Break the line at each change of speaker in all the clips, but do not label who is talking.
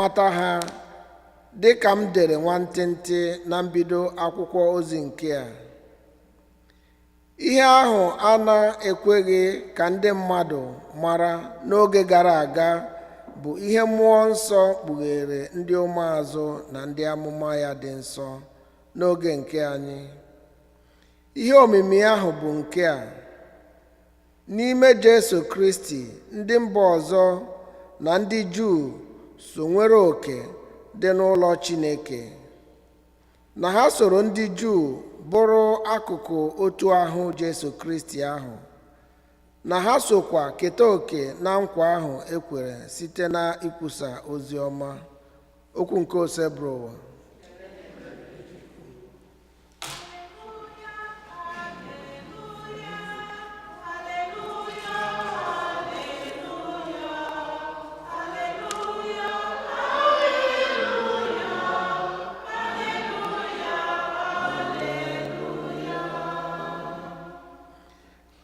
mata ha, dị ka m dere nwantịntị na mbido akwụkwọ ozi nke a. Ihe ahụ a na-ekweghị ka ndị mmadụ mara n'oge gara aga bụ ihe Mmụọ Nsọ kpughere ndị ụmụazụ na ndị amụma ya dị nsọ n'oge nke anyị. Ihe omimi ahụ bụ nke a: n'ime Jesu Kristi, ndị mba ọzọ na ndị Juu so nwere oke dị n'ụlọ Chineke, na ha soro ndị Juu bụrụ akụkụ otu ahụ Jesu Kristi ahụ, na ha sokwa keta oke na nkwa ahụ e kwere site na ikwusa ozi ọma. Okwu nke Osebụrụwa.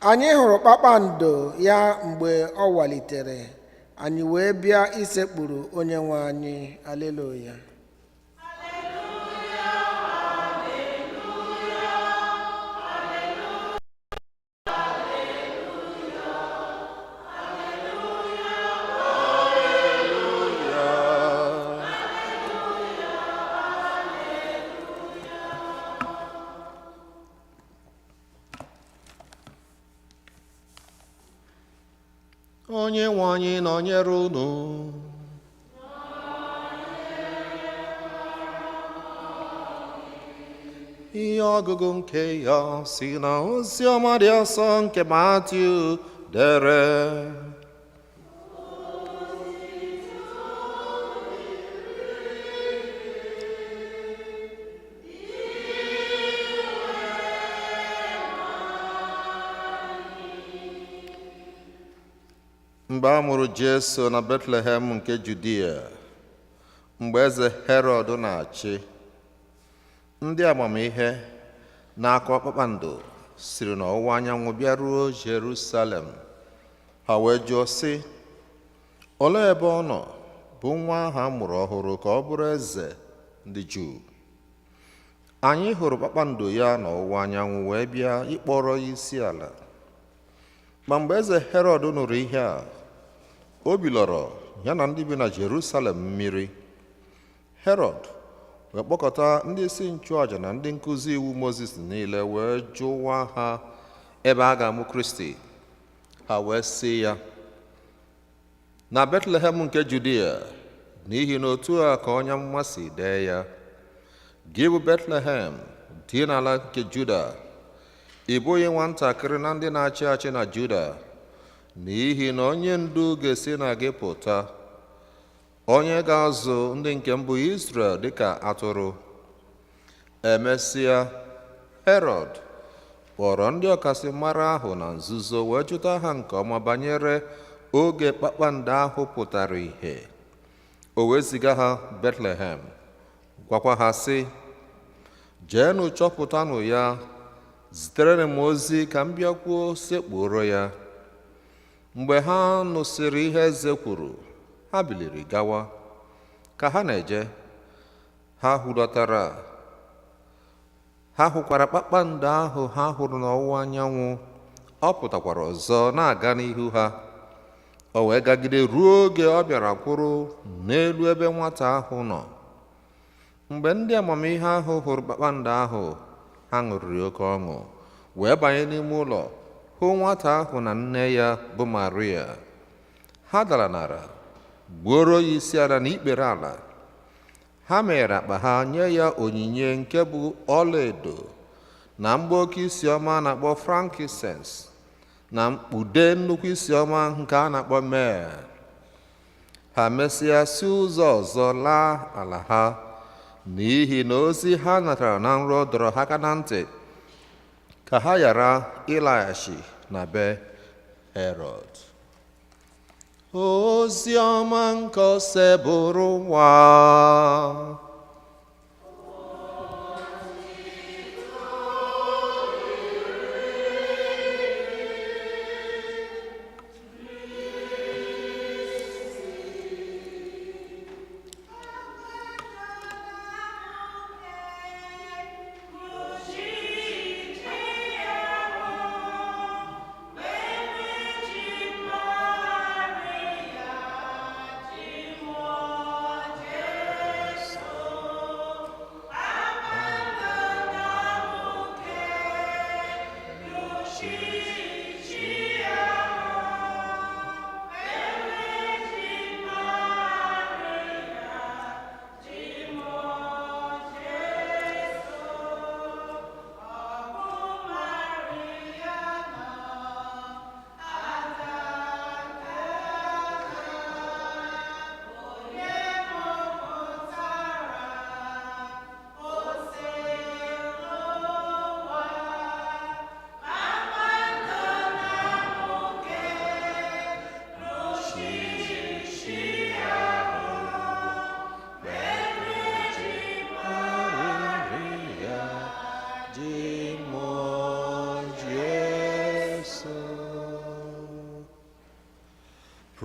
Anyị hụrụ kpakpando ya mgbe ọ walitere, anyị wee bịa isekpuru onye nwe anyị. Aleluya.
Onye nwe anyị nọnyere unu. Ihe ọgụgụ nke ya si na ozi ọma dị asọ nke Matiu dere. Mgbe a mụrụ Jesu na Betlehem nke Judia, mgbe eze Herọd na-achị, ndị amamihe na-akọ kpakpando siri n'ọwụwa anyanwụ bịaruo Jerusalem. Ha wee jụọ sị, olee ebe ọ nọ bụ nwa ahụ a mụrụ ọhụrụ ka ọ bụrụ eze ndị Juu? Anyị hụrụ kpakpando ya n'ọwụwa anyanwụ wee bịa ịkpọrọ ya isi ala. Ma mgbe eze Herọd nụrụ ihe a, obi lọrọ ya na ndị bi na Jerusalem mmiri. Herọd wee kpọkọta ndị isi nchụaja na ndị nkụzi iwu Mozis niile wee jụwa ha ebe a ga-amụ Kristi. Ha wee sị ya, na Betlehem nke Judia, n'ihi na otu a ka onye amụma si dee ya: gị bụ Betlehem dị n'ala nke Juda, ị bụghị nwatakịrị na ndị na-achị achị na Juda, n'ihi na onye ndu ga-esi na gị pụta, onye ga-azụ ndị nke mbụ Izrel dịka atụrụ. Emesịa, Herọd kpọrọ ndị ọkasị mara ahụ na nzuzo wee jụta ha nke ọma banyere oge kpakpando ahụ pụtara ìhè. O wee ziga ha Betlehem, gwakwa ha sị, jeenụ chọpụtanụ ya, zitere m ozi ka m bịakwuo sekpuoro ya. Mgbe ha nụsịrị ihe eze kwuru, ha biliri gawa. Ka ha na-eje, ha hụkwara kpakpando ahụ ha hụrụ n'ọwụwa anyanwụ. Ọ pụtakwara ọzọ na-aga n'ihu ha. O wee gagide ruo oge ọ bịara kwụrụ n'elu ebe nwata ahụ nọ. Mgbe ndị amamihe ahụ hụrụ kpakpando ahụ, ha ṅụrịrị oke ọṅụ, wee banye n'ime ụlọ hụ nwata ahụ na nne ya bụ Maria. Ha dara n'ala, gbuoro ya isi ala na ikpere ala. Ha meghere akpa ha nye ya onyinye nke bụ ọlaedo na mgbaoke isi ọma a na-akpọ frankincense na mkpude nnukwu isi ọma nke a na-akpọ myrrh. Ha mesịa si ụzọ ọzọ laa ala ha, n'ihi na ozi ha natara na nrọ dọrọ ha aka na ntị ka ha ghara ịlaghachi na be Herọd. Ozi ọma nke Osebụrụwa.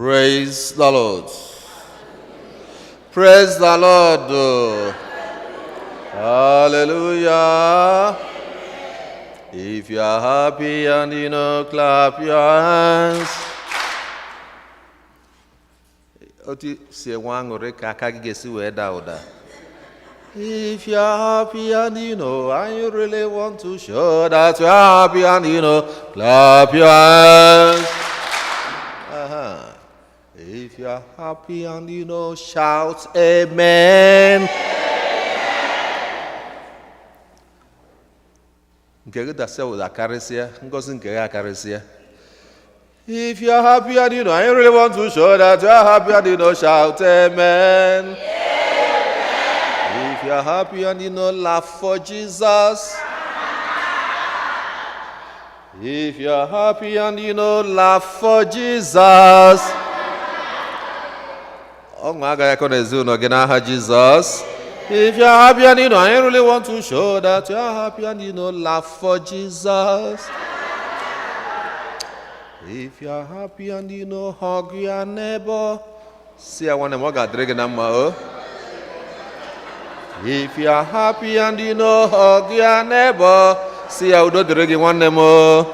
Praise the Lord. Praise the Lord. Hallelujah. If you are happy and you know, clap your hands. Otu si enwe aṅụrị ka aka gị ga-esi wee daa ụda. If you are happy and you know, and you really want to show that you are happy and you know, clap your hands. If you are happy and you know, shout amen. Nke gị dasịa ụda karịsịa, ngọzi nke gị akarịsịa. If you are happy and you know, and you really want to show that you are happy and you know, shout amen. If you are happy and you know, laugh for Jesus. If you are happy and you know, laugh for Jesus. Ọṅụ agaghị akọ n'ezinụlọ gị n'aha Jizọs. If you are happy and you know, and you really want to show that you are happy and you know, laugh for Jesus. If you are happy and you know, hug your neighbor. Si ya, nwanne m, ọ ga-adịrị gị na mma o. If you are happy and you know, hug your neighbor. Si ya, udo dịrị gị, nwanne m o.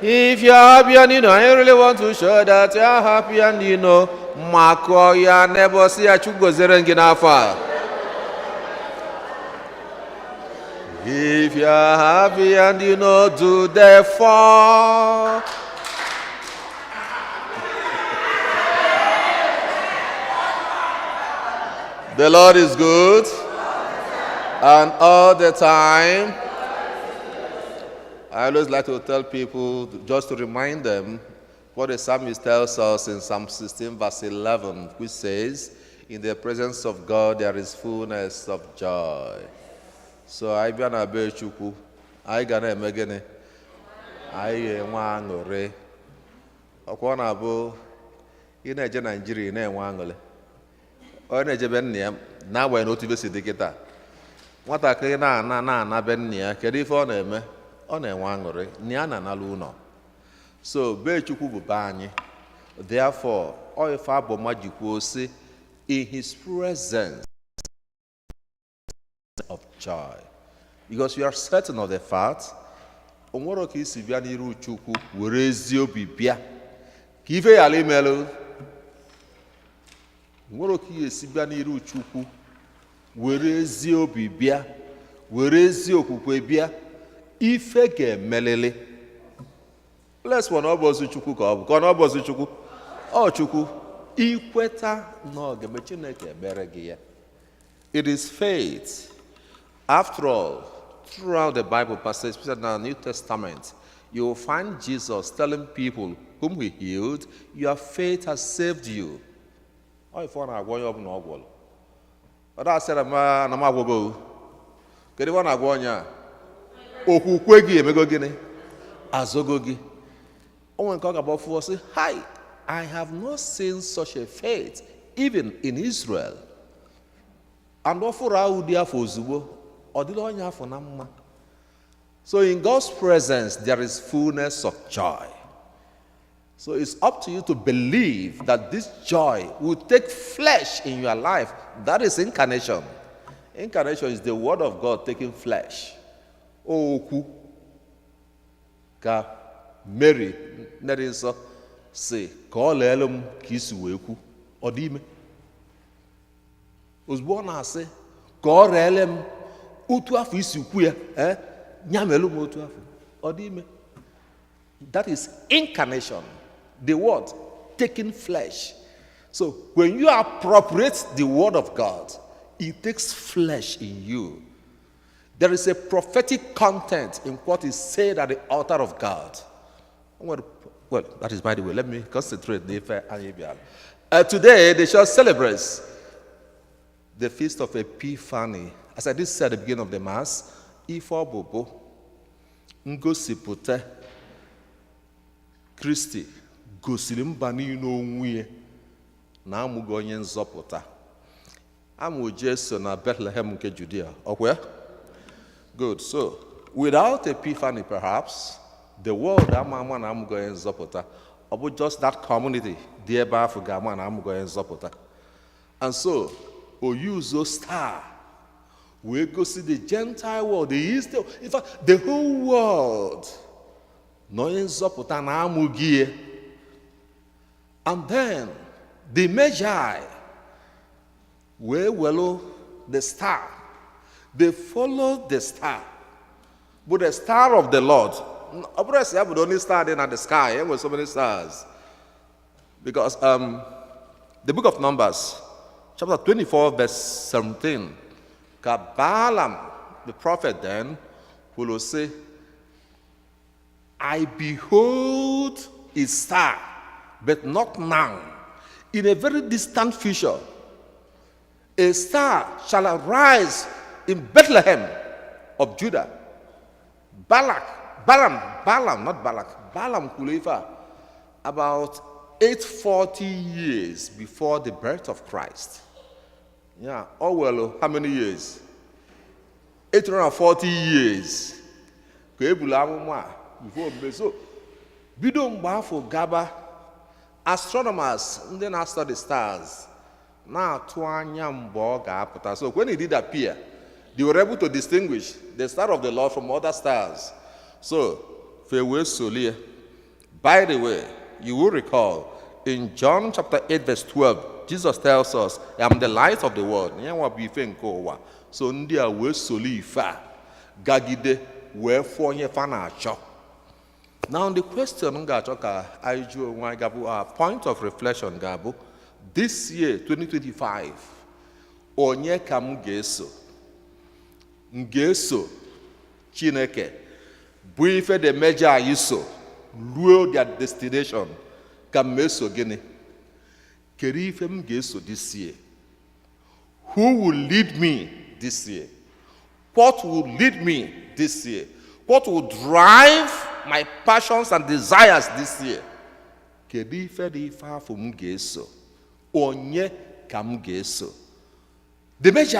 If you are happy and you know, and you really want to show that you are happy and you know, makụọ ya neighbor, si ya, Chukwu goziere gị n'afọ a. If you are happy and you know, do the four. The Lord is good, and all the time. I always like to tell people, just to remind them, what the psalmist tells us in Psalm 16, verse 11, which says, "In the presence of God there is fullness of joy." So anyị bịa na be Chukwu, anyị ga na-eme gịnị? Anyị ga-enwe aṅụrị. Ọkwa ọ na-abụ ị na-eje Naijiria, ị na-enwe aṅụrị. Onye na-ejebe nna ya, n'agbanyeghị na otu ibe si dị kịta, nwatakịrị na-ana na-ana be nna ya, kedu ife ọ na-eme? Ọ na-enwe aṅụrị na ya na-analụ ụlọ. So be Chukwu bụ be anyị. Therefore, ọ ife abụma ji kwuo sị, "In his presence of joy," because you are certain of the fact o nwere ka isi bịa n'iru Chukwu were ezi obi bịa ka ife ghara imelụ. Nwere ka ị esi bịa n'iru Chukwu were ezi obi bịa, were ezi okwukwe bịa, ife ga-emelili. Les na ọ bụ ozi Chukwu ka ọ bụ, ka ọ na ọ bụ ozi Chukwu, ọ Chukwu ikweta na ọ ga-eme, Chineke emere gị ya. It is faith. After all, throughout the Bible passage, especially in the New Testament, you will find Jesus telling people whom he healed, "Your faith has saved you." Ọ ife ọ na-agwa onye ọbụla ọ gwọrọ. Ọ da-asịra na m agwọgo. Kedu ife ọ na-agwa onye a? Okwukwe gị emego gịnị? Azọgo gị. O nwere nke ọ ga-agba fụọ sị, "Hi, I have not seen such a faith even in Israel." And ọ fụrụ ahụ dị afọ ozugbo, ọ dịla onye afọ na mma. So in God's presence, there is fullness of joy. So it's up to you to believe that this joy will take flesh in your life. That is incarnation. Incarnation is the word of God taking flesh. Okwu ka Mary, nne dị nsọ, si ka ọ leelu m ka isi wee kwu, ọ dị ime. Ozugbo ọ na-asị ka ọ reele m otu afọ isi kwu ya, nyamelu m otu afọ, ọ dị ime. That is incarnation, the word taking flesh. So when you appropriate the word of God, it takes flesh in you. There is a prophetic content in what is said at the altar of God. Well, that is by the way. Let me concentrate. Today, the church celebrates the Feast of Epiphany. As I did say at the beginning of the Mass, ife ọ bụ bụ ngosipụta Kristi gosiri mba niile onwe ya na amụghị onye nzọpụta. Amụ Jesu na Bethlehem nke Judea. Ọkwa ya? Good. So, without Epiphany, perhaps, the world ama ama na amụghị onye nzọpụta. Ọ bụ just that community dị ebe ahụ ga-ama na amụgo onye nzọpụta. And so o use star wee gosi the Gentile world, the East, in fact the whole world, na onye nzọpụta na-amụghị ya. And then the Magi wee welu the star. They followed the star, bụ the star of the Lord. Ọ bụrụ esi ya bụ the only star dị na the sky, e nwere so many stars, because the book of Numbers chapter 24 verse 17 ka Balaam the prophet then kwuru sị, "I behold a star, but not now. In a very distant future, a star shall arise in Bethlehem of Judah." Balak, Balaam, Balaam, not Balak, Balaam kwuru ife a about 840 years before the birth of Christ. Yeah, oh well, how many years? 840 years. Ka e buru amụma a before mgbe. So, bido mgbe afọ gaba, astronomers, ndị na-study stars, na-atụ anya mgbe ọ ga-apụta. So when it did appear, they were able to distinguish the star of the Lord from other stars. So, fe wee solie. By the way, you will recall in John chapter 8 verse 12, Jesus tells us, "I am the light of the world." Ya nwa bụ ife nke ụwa. So ndị a wee soli ife a gagide wee fụọ onye fa na-achọ. Now the question m ga-achọ ka anyị jụọ onwe anyị ga-abụ, our point of reflection ga-abụ, this year 2025, onye ka m ga-eso? M ga-eso Chineke bụ ife the Magi anyị so ruo their destination, ka m eso gịnị? Kedu ife m ga-eso this year? Who will lead me this year? What will lead me this year? What will drive my passions and desires this year? Kedu ife dị ife afọ m ga-eso? Onye ka m ga-eso? The Magi,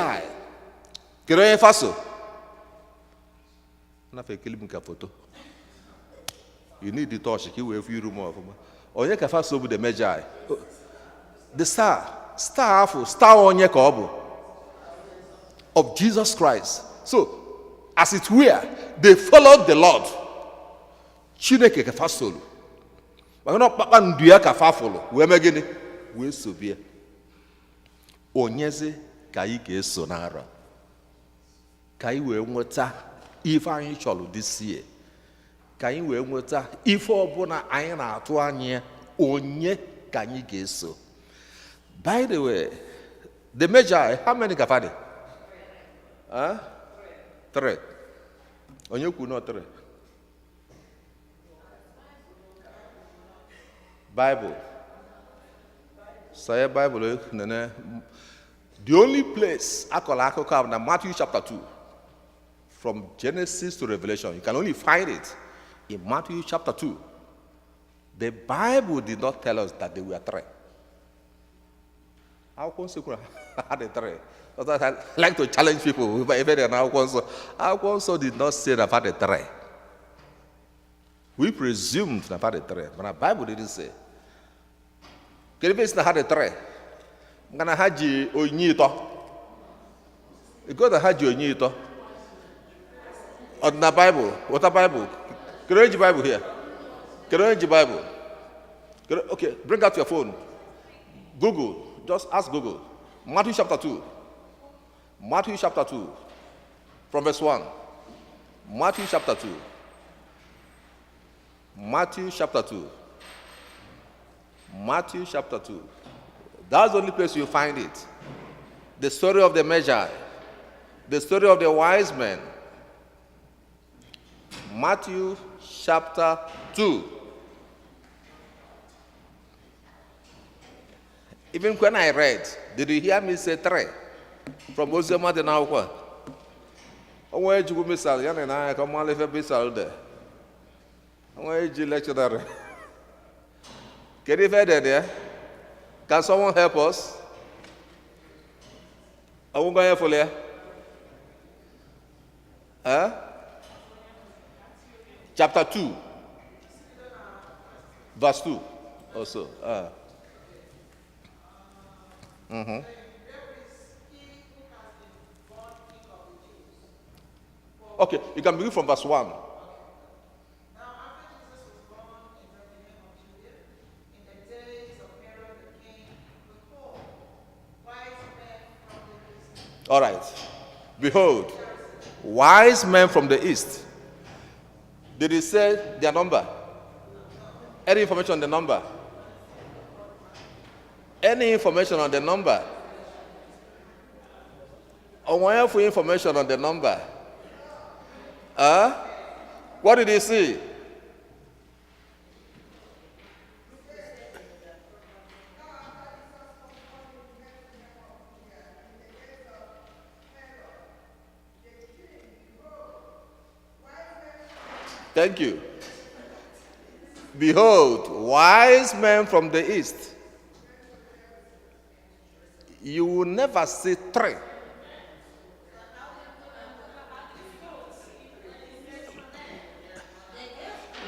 kedu onye fa so? Nafe ekele m ka foto. You need the torch ka i wee fụ iru m ọfụma. Onye ka fa so bụ the Magi? The star. Star afọ, star onye ka ọ bụ? Of Jesus Christ. So as it were, they followed the Lord. Chineke ka fa solu, maka na kpakpando ya ka fa fụlụ wee mee gịnị? Wee sobie. Onyezi ka anyị ga-eso n'arọ ka anyị wee nweta ife anyị chọrọ this year, ka anyị wee nweta ife ọbụla anyị na-atụ anya ya? Onye ka anyị ga-eso? By the way, the Magi, how many ka fa dị? Huh? Three. Onye kwu nọ three? Bible. Saye Bible nene. The only place akọrọ akụkọ a bụ na Matthew chapter 2. From Genesis to Revelation, you can only find it in Matthew chapter 2. The Bible did not tell us that they were three. Akwụkwọ nsọ kwuru ha dị three. Sometimes I like to challenge people if they na akwụkwọ nsọ. Akwụkwọ nsọ did not say that ha dị three. We presumed na ha dị three, but the Bible didn't say. Kedu ebe esi na ha dị three? Maka na ha ji onyinye ịtọ. Ego na ha ji onyinye ịtọ. Ọ dị na Bible? Weta Bible. Kedu onye ji Bible here? Kedu onye ji Bible? Okay, bring out your phone. Google. Just ask Google. Matthew chapter 2. Matthew chapter 2. From verse 1. Matthew chapter 2. Matthew chapter 2. Matthew chapter 2. That's the only place you find it. The story of the Magi, the story of the wise men. Matthew chapter 2. Even when I read, did you hear me say three? From Oziọma dị n'akwụkwọ a. Onwe ejikwu missal ya na n'anya ka ọ mara ife missal dị. Onwe eji lectionary. Kedu ife ede ya? Can someone help us? Ọgwụgwọ onye fụrụ ya? Eh? Chapter 2, verse 2. or so. Okay, you can begin from verse 1.
Now, after Jesus was born in Bethlehem of Judea, in the days of Herod the king, behold, wise men from the east
All right. Behold, wise men from the east. Did he say their number? Any information on the number? Any information on the number? Or for information on the number? Huh? What did he see? Thank you. Behold, wise men from the east. You will never see three.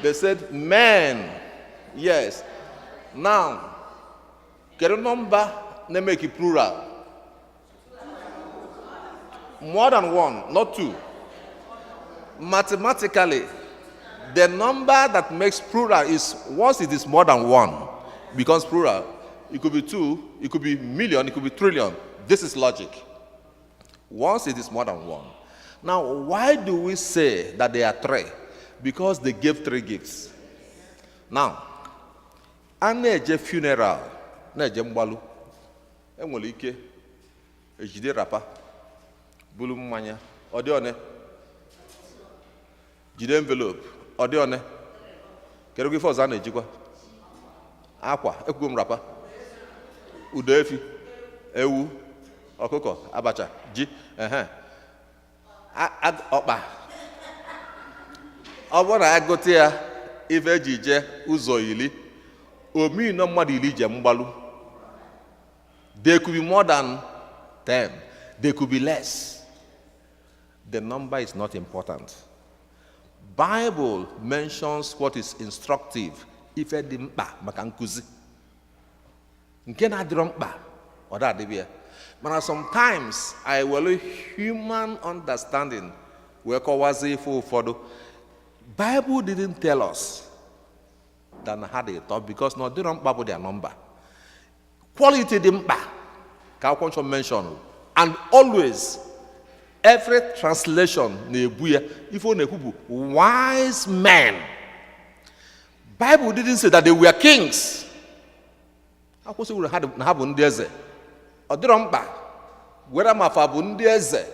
They said, men. Yes. Now, get a number, they make it plural. More than one, not two. Mathematically, the number that makes plural is, once it is more than one, becomes plural. It could be two, it could be million, it could be trillion. This is logic. Once it is more than one. Now, why do we say that they are three? Because they gave three gifts. Now, a na-eje funeral, na-eje mgbalu, enwere ike ejide wrapper, bulu mmanya, ọ dị one? Jide envelope, ọ dị one? Kedu ife ọzọ a na-ejikwa? Akwa, ekwugo m wrapper. Udo efi, ewu, ọkụkọ, abacha, ji, ehe. Ọkpa. Ọ bụrụ na agụta ya ife eji jee ụzọ 10, omi nọ mmadụ 10 je mgbalu. They could be more than 10. They could be less. The number is not important. Bible mentions what is instructive. Ife dị mkpa maka nkụzi. Nke na-adịrọ mkpa, ọ da adịbe ya. Mana sometimes I were human understanding wee kọwazie ife ụfọdụ. Bible didn't tell us that na ha dị ịtọ because na ọ dịrọ mkpa bụ their number. Quality dị mkpa ka akwụkwọ nsọ mention, and always every translation na-ebu ya. Ife ọ na-ekwu bụ wise men. Bible didn't say that they were kings. Akwụsị wuru ha na ha bụ ndị eze. Ọ dịrọ mkpa were ma fa bụ ndị eze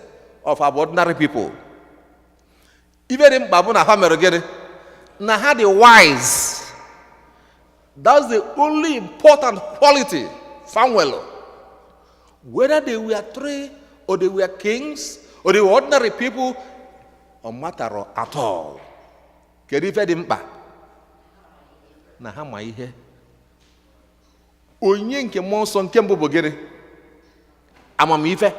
or fa bụ ordinary people. Ife dị mkpa bụ na ha mere gịnị? Na ha dị wise. That's the only important quality fa nwelu. Whether they were three or they were kings or they were ordinary people, ọ matarọ at all. Kedu ife dị mkpa? Na ha ma ihe. Onyinye nke mmụọ nsọ nke mbụ bụ gịnị? Amamife.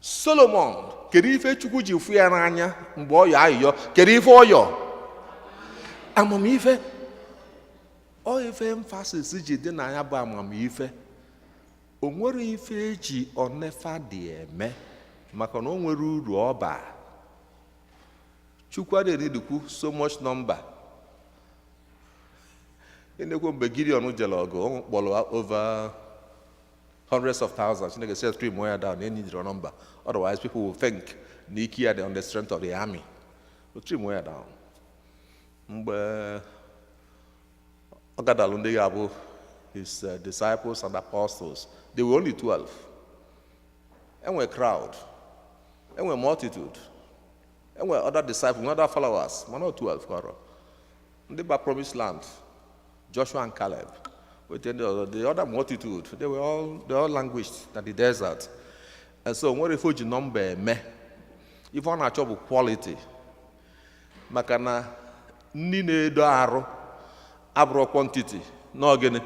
Solomon, kedu ife Chukwu ji fụ ya n'anya mgbe ọ yọ ayịyọ? Kedu ife ọ yọ? Amamife. Ọ ife emphasis ji dị na ya bụ amamife. O nwere ife eji onefa dị eme maka na o nwere uru ọ baa. Chukwu adịghị edikwu so much number. Ị na-ekwu mgbe Gideon jere ọgụ, ọ kpọrọ over hundreds of thousands. Chineke said three more down, they need your number. Otherwise, people will think na ike ya dị on the strength of the army. So three more down. Mgbe ọ gadalụ ndị ga-abụ his disciples and apostles, they were only 12. Enwe crowd, enwe multitude, enwe other disciples, other followers, ma not 12 kọrọ. Ndị ba promised land, Joshua and Caleb. With the other multitude, they all languished at the desert. And so nwere ife o ji number eme. Ife ọ na-achọ bụ quality. Maka na nni na-edo arụ abụrụ quantity n'ọ gịnị?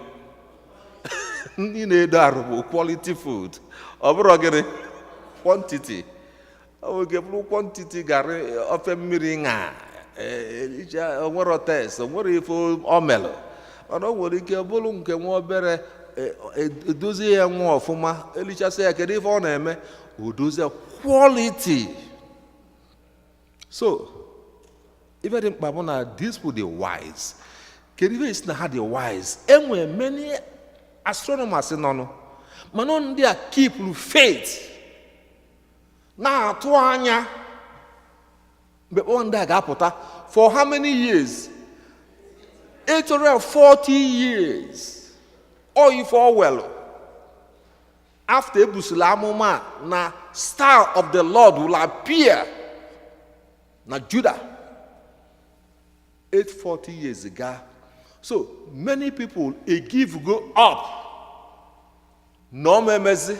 Nni na-edo arụ bụ quality food. Ọ bụrụ gịnị? Quantity. Ọ bụ nke bụrụ quantity garị ofe mmiri ṅa o nwere test, o nwere ife o melụ. Mana o nwere ike bụrụ nke nwa obere, edozie ya nwa ọfụma, elichasị ya. Kedu ife ọ na-eme? O dozie quality. So ife dị mkpa bụ na these people dị wise. Kedu ife isi na ha dị wise? Enwere many astronomers nọnụ, mana ndị a keep faith, na-atụ anya mgbe kpọọ ndị a ga-apụta. For how many years? 840 years. Ọ ife ọ welụ after ebusila amụma a na star of the Lord will appear na Judah, 840 years gaa. So many people e give go up na ọ ma emezi,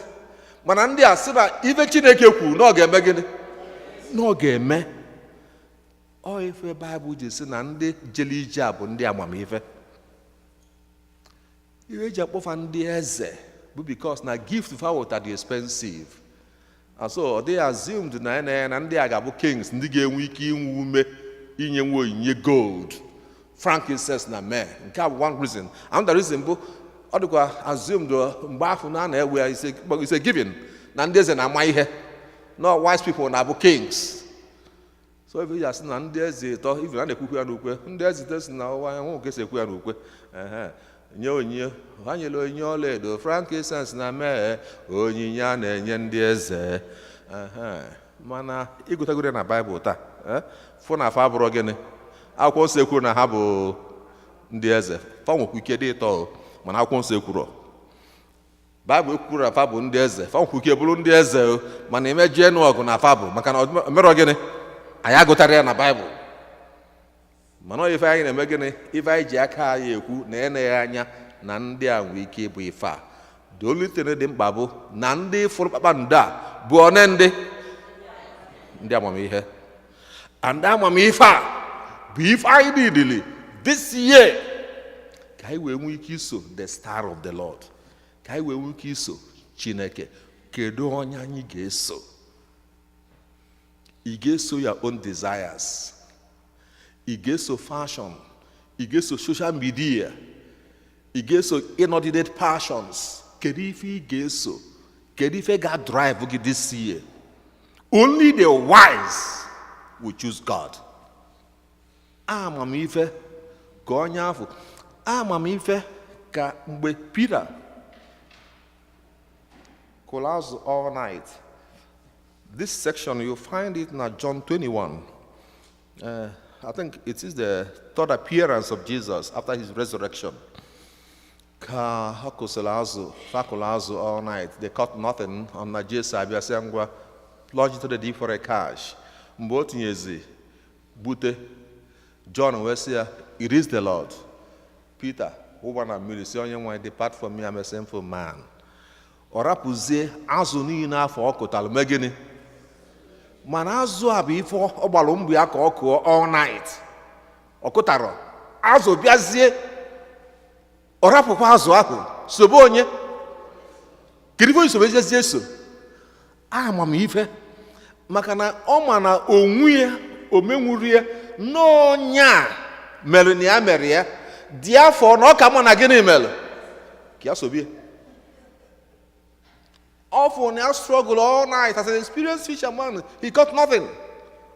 mana ndị a sị na ife Chineke kwuru na ọ ga-eme gịnị? Na ọ ga-eme. Ọ ife Baịbụl ji sị na ndị jele ije a bụ ndị amamife. Ihe eji akpọfa ndị eze bụ because na gift fa wụta dị expensive, and so ọ dịghị assumed na na na ndị a ga-abụ kings, ndị ga-enwe ike inwe ume inye nwe onyinye gold, frankincense na myrrh. Nke a bụ one reason. Another reason bụ ọ dịkwa assumed mgbe afọ na a na-ewe ya ise given na ndị eze na-ama ihe, no wise people na-abụ kings. So ebe ya sị na ndị eze ịtọ, even a na-ekwukwu ya n'ukwe, ndị eze ite si na ọwa nwa nke si ekwu ya n'ukwe, ehe, nye onyinye ha nyere onyinye ọlaedo, frankincense na myrrh, onyinye a na-enye ndị eze. Ehe. Mana ịgụtagoro ya na Baịbụl taa, fụ na fa abụrụ gịnị? Akwụkwọ nsọ ekwuru na ha bụ ndị eze. Fa nwekwa ike dị ịtọ o, mana akwụkwọ nsọ ekwuro. Baịbụl ekwuru na fa bụ ndị eze. Fa nwekwa ike bụrụ ndị eze o, mana emejie nụ ọgụ na fa bụ maka na ọ merọ gịnị? Anyị agụtara ya na Baịbụl. Mana ọ ife anyị na-eme gịnị? Ife anyị ji aka anyị ekwu na eneghị anya na ndị a nwee ike ịbụ ife a. The only thing dị mkpa bụ na ndị fụrụ kpakpando a bụ one ndị amamihe, and amamife a bụ ife anyị niile this year, ka anyị wee nwee ike iso the star of the Lord, ka anyị wee nwee ike iso Chineke. Kedu onye anyị ga-eso? Ị ga-eso your own desires? Ị ga-eso fashion? Ị ga-eso social media? Ị ga-eso inordinate passions? Kedu ife ị ga-eso? Kedu ife ga-drive gị this year? Only the wise will choose God. Amamife ka onye afọ amamife ka mgbe Peter kụrụ azụ all night. This section, you find it in John 21. I think it is the third appearance of Jesus after his resurrection. Ka ha kụsịrị azụ, fa kụrụ azụ all night, they caught nothing. On na Jesu abịa sị, "Ngwa, plunge into the deep for a catch." Mgbe o tinyezi gbute, John wee sị ya, "It is the Lord." Peter wụba na mmiri, sị, "Onye nwe, depart from me, I'm a sinful man." Ọ rapụzie azụ niile afọ ọ kụtalụ, mee gịnị? Mana azụ a bụ ife ọ gbalụ mbụ ya ka ọ kụọ all night, ọ kụtarọ azụ. Bịazie, ọ rapụkwa azụ ahụ, sobe onye. Kedu ife sobe? Jezie so amamife, maka na ọ ma na onwe ya omenwuru ya n'ọnya mere na ya mere ya dị afọ na ọ ka mma na gịnị mere ka ya sobie. Ọ na ya struggle all night as an experienced fisherman, he got nothing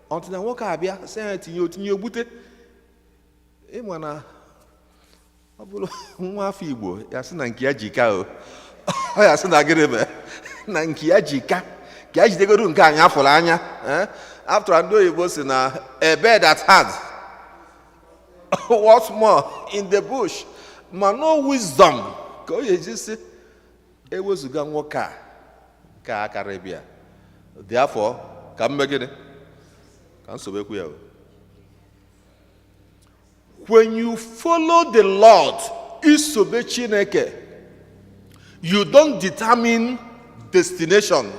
until na nwoke abịa sị ya tinye, otinye ogbute. Ịma na ọ bụrụ nwa afọ Igbo, ya sị na nke ya jika o, ọ ya sị na gịnị mere na nke ya jika, ka ya jidegoro nke anyị afụrụ anya. After ndị oyibo si na a bird at hand what more in the bush, ma no wisdom ka o eji si ewezuga nwoke a ka akara bịa dị afọ ka mme gịnị ka nsogbu ya o. When you follow the Lord, isobe Chineke, you don't determine destination,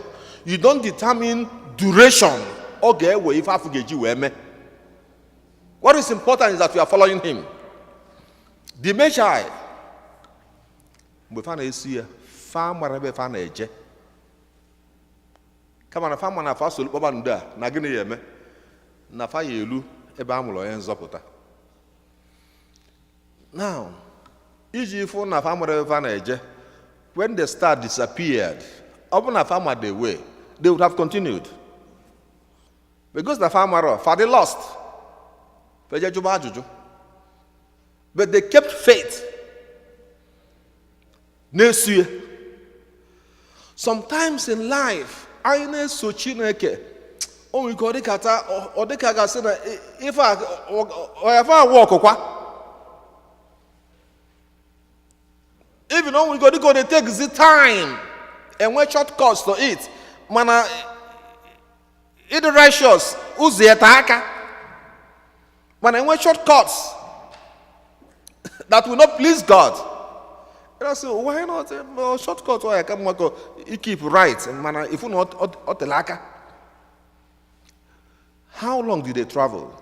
you don't determine duration ọ ga-ewe ife afọ ga-eji wee mee. What is important is that you are following him. The Magi, mgbe fa na-esi ya, fa mara ebe fa na-eje, kama na fa ma na fa solu kpakpando a na gịnị ya eme na fa ya elu ebe a mụrụ onye nzọpụta. Now Iji fụ na fa mara ebe fa na-eje, when the star disappeared, ọ bụ na fa ma the way, they would have continued. Because na fa mara, fa dị lost, feje jụba ajụjụ. But they kept faith, na-eso ya. Sometimes in life, anyị na-eso Chineke, o nwere ike ọ dịka taa, ọ dịka gasị na ife a ọyafa awụ ọkụkwa. Even o nwere ike ọ dịka ọ dey take the time, enwe shortcuts to it, mana ịdị righteous ụzọ ya taa aka, mana enwe shortcuts that will not please God. You know, so why not shortcut? Why come go keep right, mana if you not tere aka. How long did they travel?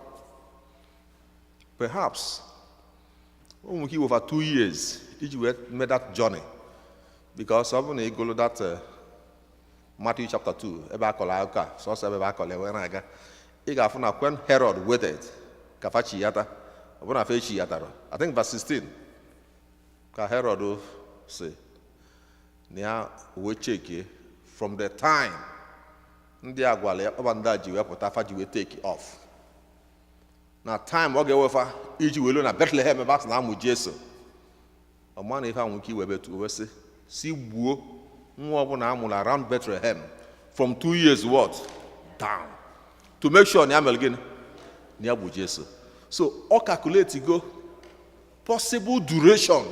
Perhaps o nwere ike over 2 years iji wee mee that journey, because ọ bụrụ na ị gụlụ that Matthew chapter 2, ebe akọrọ akụkọ a, sọsọ ebe akọrọ ya wee na-aga, ị ga-afụ na when Herod waited ka fa chiyata, ọ bụrụ na fa echiyatara, I think verse 16 ka Herod si na ya wee chekie from the time ndị a gwara ya kpakpando a ji wee pụta, fa ji wee take off, na time ọ ga-ewefa iji welu na Bethlehem ebe a sị na amụ Jesu. Ọma na ife ahụ ike iwebe tu wee sị si gbuo nwa ọbụla amụrụ around Bethlehem from 2 years what down, to make sure na ya mere gịnị, na ya bụ Jesu. So ọ calculate go possible duration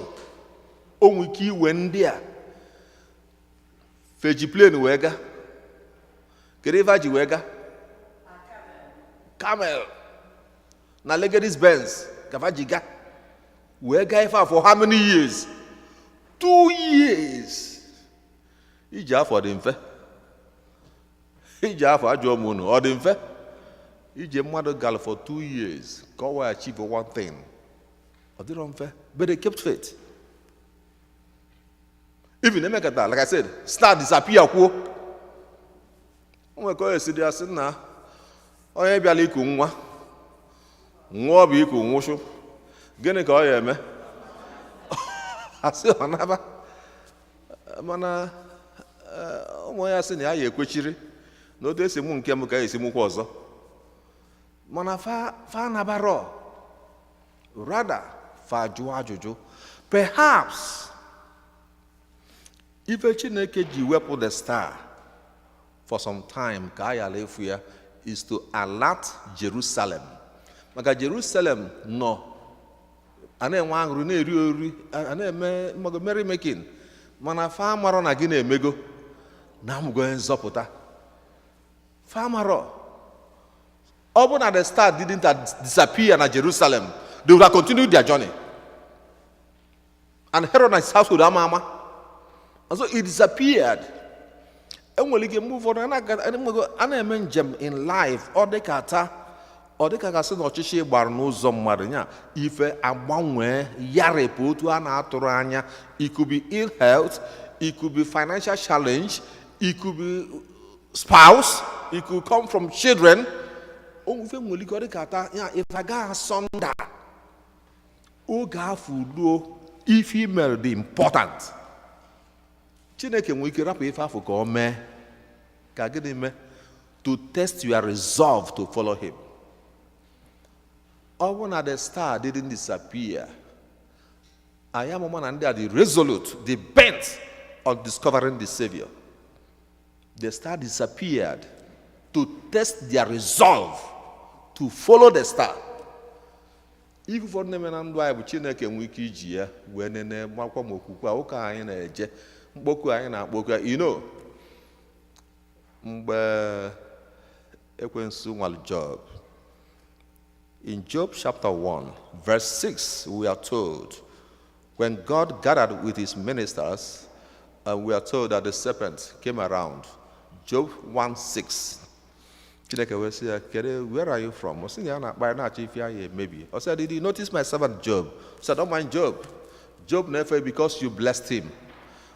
o nwere ike iwe ndị a feji plane wee ga. Kedu ife a ji wee ga? Camel na Mercedes Benz ka fa ji ga wee gaa ife a. For how many years? 2 years. Iji afọ dị mfe, iji afọ ajụọ m unu, ọ dị mfe ije mmadụ gara for 2 years ka ọ wee achieve one thing? Ọ dịrọ mfe, but they kept faith. Even emekata, like I said, star disappear kwuo, o nwere ka ọ esi dị, asị na onye bịara iku nwa nwa, ọ bụ iku nwụsụ, gịnị ka ọ ya eme? Asị ọ naba. Mana ụmụ ya sị na ya ya ekwechiri na otu esi mụ nke m ka ya esi mụkwa ọzọ. Mana fa nabarọ, rather fa jụọ ajụjụ. Perhaps ife Chineke ji wepụ the star for some time ka a ghara efu ya is to alert Jerusalem, maka Jerusalem nọ a na-enwe aṅụrị, na-eri oriri, a na-eme mmago merry making, mana fa marọ na gị na-emego na amụgo onye nzọpụta. Fa marọ. Ọ bụ na the star didn't disappear na Jerusalem, they would have continued their journey and Herod and his household ama ama. And so it disappeared. Enwere ike mgbe ụfọdụ a na-eme njem in life, ọ dịka taa, ọ dịka gasị na ọchịchị gbara n'ụzọ mmadụ ya, ife agbanwee yarịpụ otu a na-atụrụ anya. It could be ill health, it could be financial challenge, it could be spouse, it could come from children. Ife nwere ike ọ dịka taa ya, ife aga asọnda oge afọ ruo, ife email dị important. Chineke nwere ike rapụ ife afọ ka ọ mee ka gịnị mee? To test your resolve to follow him. Ọ bụ na the star didn't disappear, anyị amụma na ndị a dị resolute, dị bent on discovering the savior. The star disappeared to test their resolve to follow the star. Ife ụfọdụ na-eme na ndụ anyị bụ Chineke nwee ike iji ya wee nene makwa ma okwukwe a, ụka anyị na-eje, mkpọku anyị na-akpọku ya. Mgbe ekwensu nwalụ Job, in Job chapter 1 verse 6, we are told when God gathered with his ministers, and we are told that the serpent came around. Job 1:6. Chineke wee sị ya, kedu, where are you from? Ọ sị na ya na-akpa ya na-achọ ife ya emebi. Ọ sị, did you notice my servant Job? Ọ sị, don't mind Job. Job na-efe because you blessed him.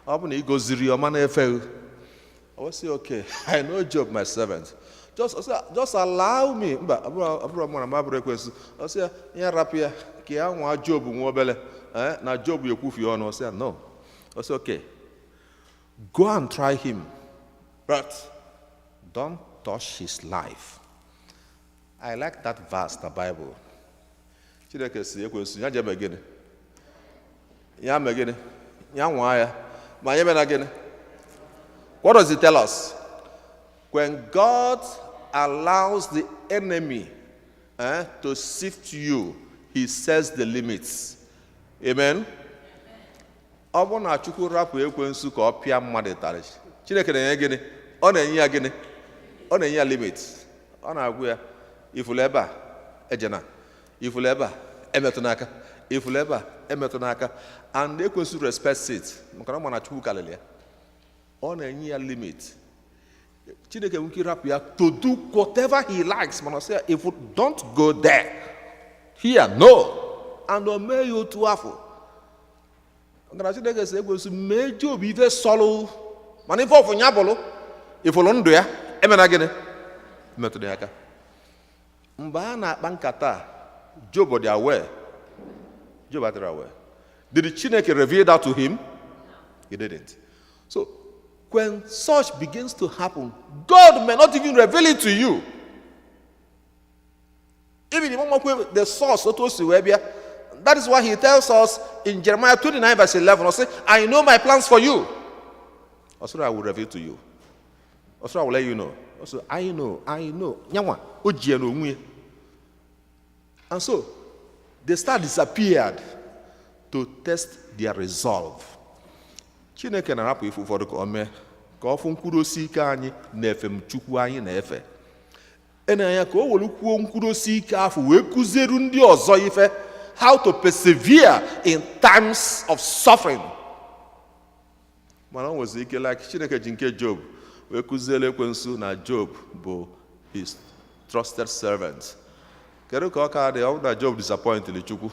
Ọ bụ na ị goziri ya, ọma na-efe. Ọ sị, okay, I know Job, my servant. Just, ọ sị, just allow me. Mba, ọ bụrụ mụ na m abụrụ ekwensu. Ọ sị ya, ya rapụ ya ka ya nwa Job nwa obele. na Job ekwufie ọnụ. Ọ sị ya no. Ọ sị, "Okay, go and try him, but don't touch his life." I like that verse na Bible. Chineke si ekwensu ya jee mee gịnị? Ya mee gịnị? Ya nwaa ya, ma ya mena gịnị? What does it tell us? When God allows the enemy to sift you, he sets the limits. Amen. Ọ bụrụ na Chukwu rapụ ekwensu ka ọ pịa mmadụ ịtarị, Chineke na-enye gịnị? Ọ na-enye ya gịnị? Ọ na-enye ya limit. Ọ na-agwụ ya, ifulu ebe a, ejena. Ifulu ebe a, emetụ n'aka. Ifulu ebe a, emetụ n'aka. And ekwensu respects it, maka na ọ ma na Chukwu karịrị ya. Ọ na-enye ya limit. Chineke nwere ike ịrapụ ya to do whatever he likes, mana ọ sị ya, if you don't go there, here, no. And o mee ya otu afọ. Maka na Chineke si ekwensu mee Job ife sọlụ, mana ife ọfụ ya bụlụ ifụlụ ndụ ya, emena gịnị? Metụrụ ya aka. Mgbe a na-akpa nkata a, Job dị aware? Job adịrị aware. Did Chineke reveal that to him? He didn't. So when such begins to happen, God may not even reveal it to you. Even if the source otu o si wee bịa. That is why he tells us in Jeremiah 29 verse 11, ọ sị, "I know my plans for you." Also, "I will reveal to you." Also, "I will let you know." Also, "I know, I know." Nyanwa, o ji ya n'onwe ya. And so, the star disappeared to test their resolve. Chineke na-arapụ ife ụfọdụ ka o mee ka ọ fụ mkpụrụ ike anyị na-efe m Chukwu anyị na-efe. Ene anya ka o were kwuo mkpụrụ ike afọ wee kụzieru ndị ọzọ ife, how to persevere in times of suffering. Mana o nwezi ike, like Chineke ji nke Job wee kụziere ekwensu na Job bụ his trusted servant. Kedu ka ọ ka dị ọ bụ na Job disappointili Chukwu?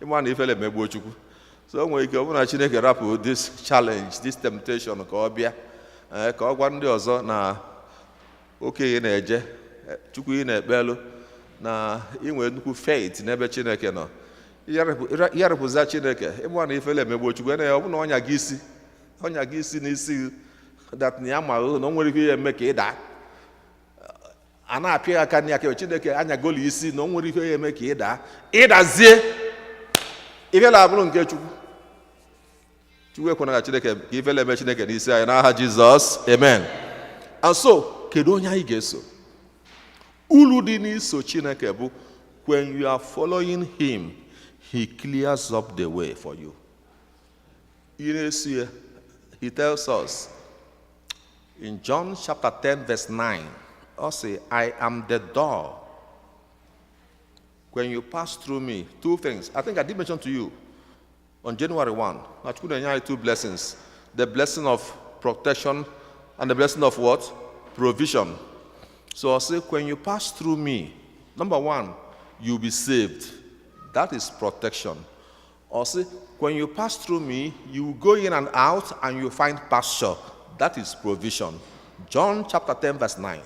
Ịma na ifele emegbuo Chukwu. So o nwere ike ọ bụrụ na Chineke rapụ this challenge, this temptation, ka ọ bịa ka ọ gwa ndị ọzọ na okenye na-eje Chukwu ị na-ekpelu na inwe nnukwu faith n'ebe Chineke nọ, ịgharịpụza Chineke. Ịma na ifele emegbuo Chukwu ene ya. Ọ bụ na ọnya gị isi, ọnya gị isi n'isi gị, that na ya ma na o nwere ike ya eme ka ị daa. A na-apịa ya aka na aka Chineke anyagoli isi na o nwere ife ya eme ka ị daa. Ịdazie, ifele abụrụ nke Chukwu. Chukwu ekwena ka Chineke ka ifele eme Chineke n'isi anyị, n'aha Jizọs, amen. And so, kedu onye anyị ga-eso? Uru dị n'iso Chineke bụ, when you are following him, he clears up the way for you. Ị na-eso ya. He tells us in John chapter 10 verse 9, ọ sị, "I am the door. When you pass through me," two things. I think I did mention to you on January 1. Na Chukwu na-enye anyị two blessings: the blessing of protection and the blessing of what? Provision. So I say, when you pass through me, number one, you'll be saved. That is protection. Or say, when you pass through me, you will go in and out and you find pasture. That is provision. John chapter 10, verse 9.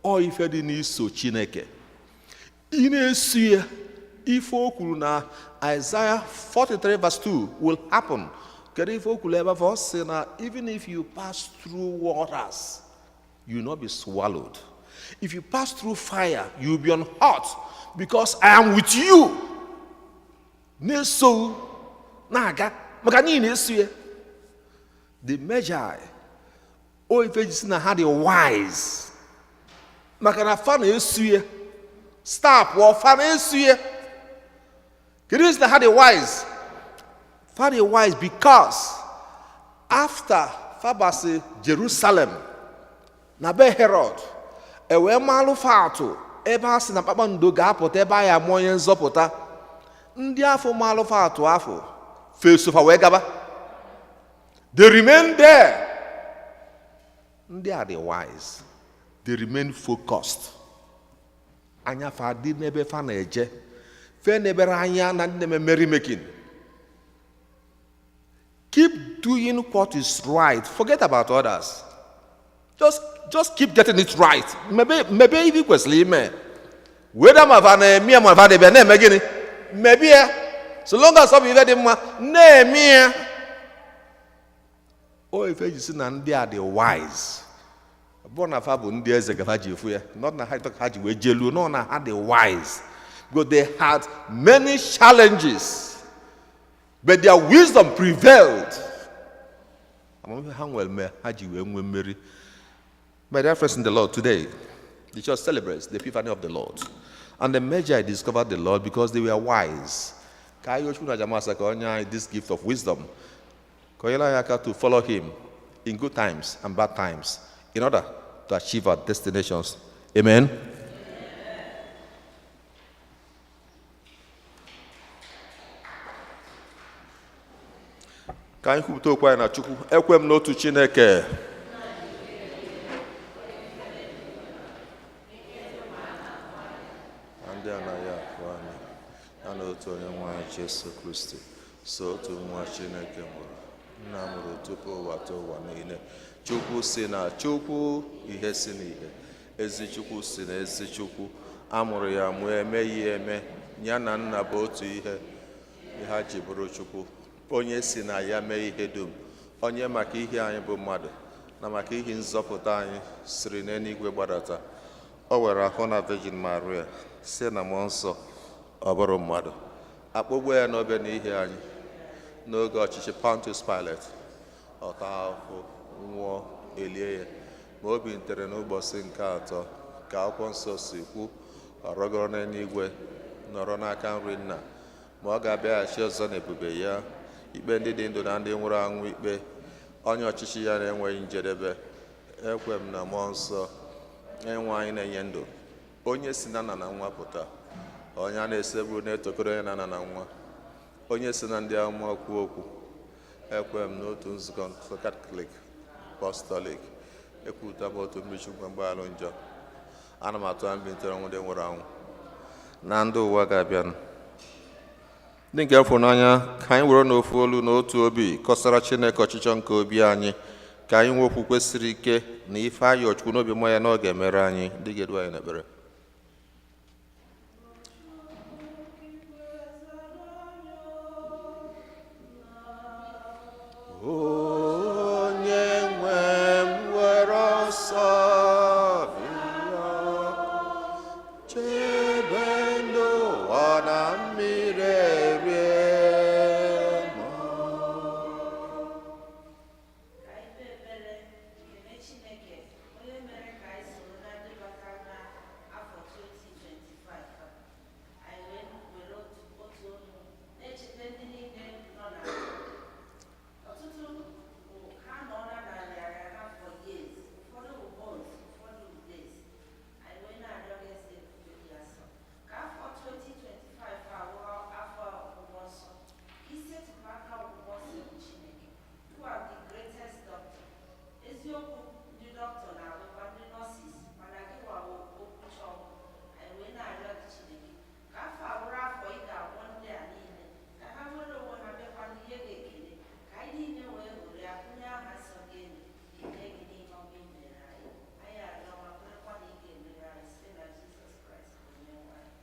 Ọ ife dị n'iso Chineke. Ị na-eso ya, ife o kwuru na Isaiah 43 verse 2 will happen. Kedu ife o kwuru ebe afọ? Ọ sị na even if you pass through waters, you will not be swallowed. If you pass through fire, you will be unhurt, because I am with you. Na-eso na-aga maka n'ihi na-eso ya. The Magi, o ife ji si na ha dị wise, maka na fa na-eso ya. Star pụọ, fa na-eso ya. Kedu isi na ha dị wise? Fa dị wise because after fa basi Jerusalem na be Herod, e wee malụ fa atụ ebe a sị na kpakpando ga-apụta, ebe a ya amụ onye nzọpụta. Ndị afọ malụ fa atụ afọ fesofa wee gaba. They remain there. Ndị a dị wise. They remain focused. Anya fa dị n'ebe fa na-eje, fe nebere anya na ndị na-eme merry making. Keep doing what is right. Forget about others. Just keep getting it right. Mebe mebe ife ị kwesịrị ime, weda ma fa na-eme ya, ma fa dịbịa na-eme gịnị, mebe ya. So long as ọ bụ ife dị mma, na-eme ya. O ife eji si na ndị a dị wise. Ọ bụrụ na fa bụ ndị eze ka fa ji efu ya, not na ha ha ji wee jeluo, no, na ha dị wise. Because they had many challenges, but their wisdom prevailed. Amamihe ha nwere mee ha ji wee nwee mmeri. My dear friends in the Lord, today, the church celebrates the Epiphany of the Lord. And the Magi discovered the Lord because they were wise. Ka anyị Chukwu na Jamasa ka onye anyị this gift of wisdom. Ka o nyere anyị aka to follow him in good times and bad times in order to achieve our destinations. Amen. Ka anyị kwupụta okwu anyị na Chukwu. Ekwe m n'otu Chineke. Na ndị anaghị afụ anya, ya na otu onye nwe anyị Jesu Kristi, so otu nwa Chineke mụrụ, nna mụrụ tupu ụwa tụ ụwa niile. Chukwu si na Chukwu, ihe si n'ihe, ezi Chukwu si na ezi Chukwu, a mụrụ ya mụọ, emeghị eme, ya na nna bụ otu ihe, ihe ha ji bụrụ Chukwu, onye si na ya mee ihe dum, onye maka ihe anyị bụ mmadụ, na maka ihe nzọpụta anyị siri n'eluigwe gbadata. O were ahụ na Virgin Maria, si na mmụọ nsọ, ọ bụrụ mmadụ, akpọgbuo ya n'obe n'ihi anyị n'oge ọchịchị Pontius Pilate, ọ taa ahụhụ, nwụọ, elie ya, ma o bilitere n'ụbọchị nke atọ ka akwụkwọ nsọ si kwu, ọ rọgoro n'eluigwe, nọrọ n'aka nri nna, ma ọ ga-abịaghachi ọzọ n'ebube ya, ikpe ndị dị ndụ na ndị nwụrụ anwụ ikpe, onye ọchịchị ya na-enweghị njedebe. Ekwe m na mmụọ nsọ enwe anyị na-enye ndụ, onye si na nna na nwa pụta, onye a na-esegburu na-etokọrọ onye na nna na nwa, onye si na ndị amụma kwuo okwu. Ekwe m n'otu nzukọ nsọ Katọlik Apọstọlik, ekwupụta m otu mmiri Chukwu mgbaghara njọ, ana m atụ anya mbilitere ọnwụ ndị nwụrụ anwụ na ndị ụwa ga-abịanụ. Ndị nke m fụrụ n'anya, ka anyị were n'ofu olu na otu obi kọsara Chineke ọchịchọ nke obi anyị, ka anyị nwee okwukwe siri ike na ife ayọ Chukwu n'obi mmụọ ya na ọ ga-emere anyị. Ndị ga-edu anyị n'ekpere. Onye nwe m were ọsọ bịa, chebe ndụ ụwa na mmiri erie m.
Ka anyị kpee ekpere kene Chineke onye mere ka anyị soro na ndị batara n'afọ 2025 a. Anyị wee were otu olu na-echeta ndị niile nọ na ọtụtụ bụ ha nọọla na nrịarịa ha for years, ụfọdụ bụ months, ụfọdụ bụ days. Anyị wee na-arịọ gị, eze ebube dị asọ, ka afọ 2025 a wụrụ afọ ọgwụgwọ nsọ, ka isetịpụ aka ọgwụgwọ nsọ bụ Chineke. You are the greatest doctor. Eziokwu, ndị dọkịta na-alụkwa ndị nurses, mana gị wawo okwucha ọgwụ. Anyị wee na-arịọ gị, Chineke, ka afọ a wụrụ afọ ị ga-agwọ ndị a niile, ka ha nwere onwe ha, bịakwa n'ihe ga-ekele, ka anyị niile wee ṅụrịa, kwụnye aha nsọ gị elu, kelee gị n'ihe ọma i mere anyị. Anyị arịọ ma kwerekwa na ị ga-emere anyị, site na Jizọs Kraịst bụ Onyenwe anyị.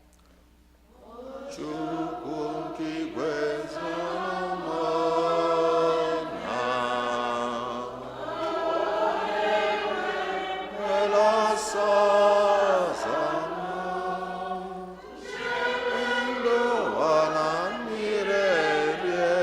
Chukwu nke igwe zọrọ na were ọsọ zọrọ ndụ ụwa na mmiri erie.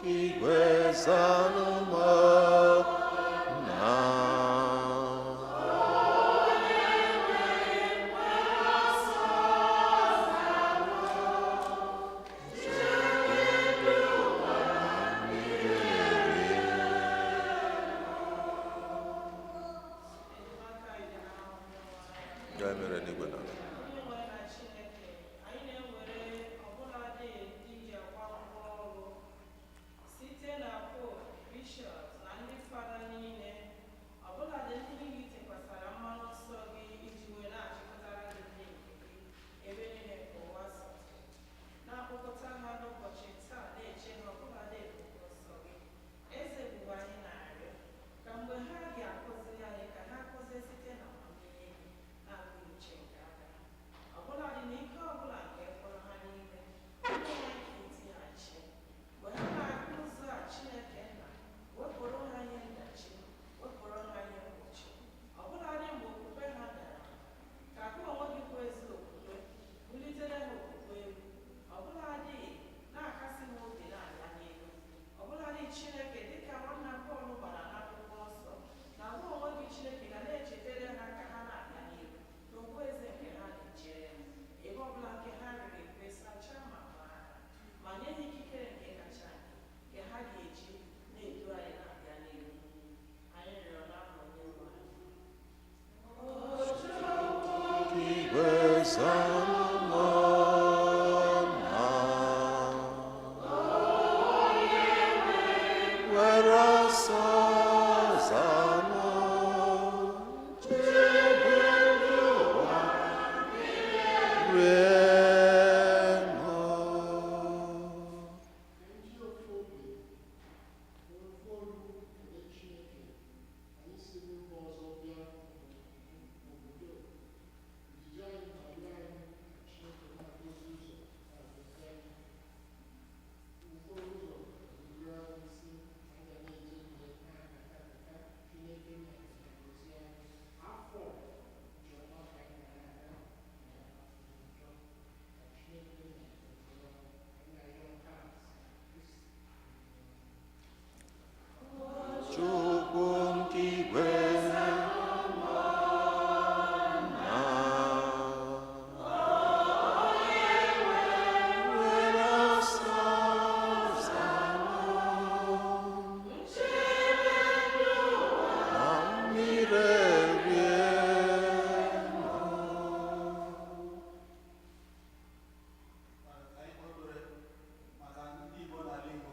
nke igwe zanụ m na. Ya mere n'igwe na ala.
Onye nwe na Chineke, anyị na-ewere ọbụladị ndị ji akwa ngwa ọrụ site na pope, bishọp na ndị fada niile, ọbụladị ndị niile itekwasara mmanụ nsọ gị iji wee na-achịkọtara gị ndị nke gị ebe niile nke ụwa sọtụrụ, na-akpọkọta ha n'ụbọchị taa na-eche ha ọbụladị ebube nsọ gị. Eze ebube, anyị na-arịọ ka mgbe ha ga-akụziri anyị, ka ha kụzie site na amamihe gị na-abụghị uche nke aka ha, ọbụladị na ike ọbụla nke fọrọ ha n'ime onye nwe ka etighachi mgbe ha na-aga ụzọ a. Chineke nna, wepụrụ ha ihe ndachi, wepụrụ ha ihe mgbochi, ọbụladị mgbe okwukwe ha dara, ka gị onwe gị bụ ezi okwukwe bulitere ha okwukwe elu, ọbụladị na-akasị ha obi na-aga n'ihu. Ọbụladị Chineke, dịka nwanna Pọl gbara n'akwụkwọ nsọ na gị onwe gị Chineke ga na-echetara ha ka ha na-aga n'ihu n'okpueze nke ha na-echere ha, ebe ọbụla nke ha riri ekwe sachaa ma gbaa ha, ma nye ha ikikere nke kacha nke ha ga-eji na-edu anyị na-aga n'ihu. Anyị rịọrọ n'aha onye nwe anyị.
Igwe zanụ m na. Were ọsọ zanụ, chebe ndị ụwa rie m.
Ndị ofu obi nwere ofu olu kele Chineke, anyị si mba ọzọ bịa n'obodo. Ojiji anyị na-arịọ anyị ka Chineke na-agọzi ụzọ, na-agọzi anyị okporo ụzọ ruru anyị isi. Anyị ga na-eje njem na-agata agata. Chineke na-agọzi anyị afọ ji ọma ka anyị na-aga na njọ ka Chineke na-agọzi anyị. Anyị na-arịọ nke a Kristi.
Chukwu nke igwe na were ọsọ zanụ na mmiri erie m.
Ka anyị kpọtụrụ maka ndị Igbo n'ala Igbo,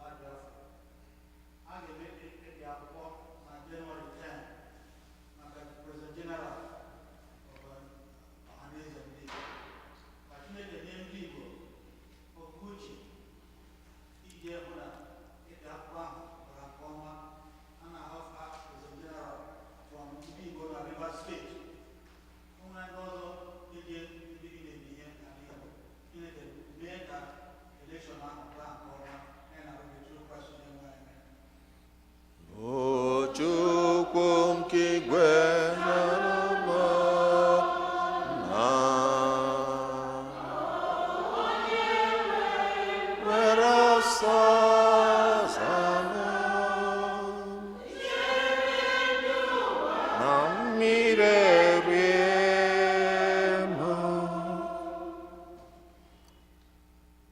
ala Biafra. A ga-eme ịpị akwụkwọ na Jenụwarị 10 maka President General of Ọhaneze Ndị Igbo. Ka Chineke nye ndị Igbo oke uche iji hụ na ịpị akwụkwọ ahụ gara nke ọma. A na-ahọpụta President General from ndị Igbo na Rivers State. Ụmụ ndị ọzọ eji ndị gị na-eme ihe n'ala Igbo. Chineke mee ka election ahụ gaa nke ọma ya na Oge Kraịst onye nwe anyị.
O Chukwu nke igwe na na were ọsọ zanụ na mmiri erie m.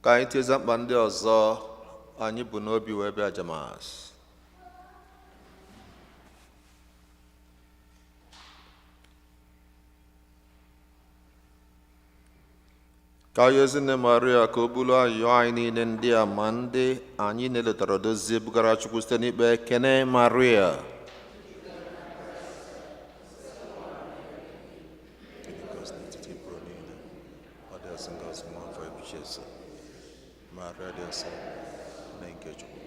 Ka anyị tizie mkpa ndị ọzọ anyị bụ n'obi wee bịa Jamas. Ka anyị ezinne Maria ka o bulu ayọ anyị niile ndị a ma ndị anyị na-eletara dozie bugara Chukwu site n'ikpe ekene Maria. Ngọzi n'etiti mkpụrụ niile, ọ dị nsọ ngọzi nwa afọ ebu Jesu. Maria dị nsọ, nne nke Chukwu,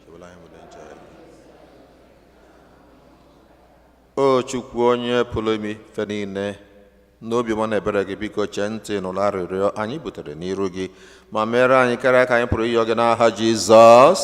chebere anyị bụ ndị njọ anyị. O Chukwu onye pụrụ ime ife niile, n'obi ọma na ebere gị, biko chee ntị n'ụlọ arịrịọ anyị butere n'iru gị ma mere anyị karịa ka anyị pụrụ ịyọ gị n'aha Jizọs.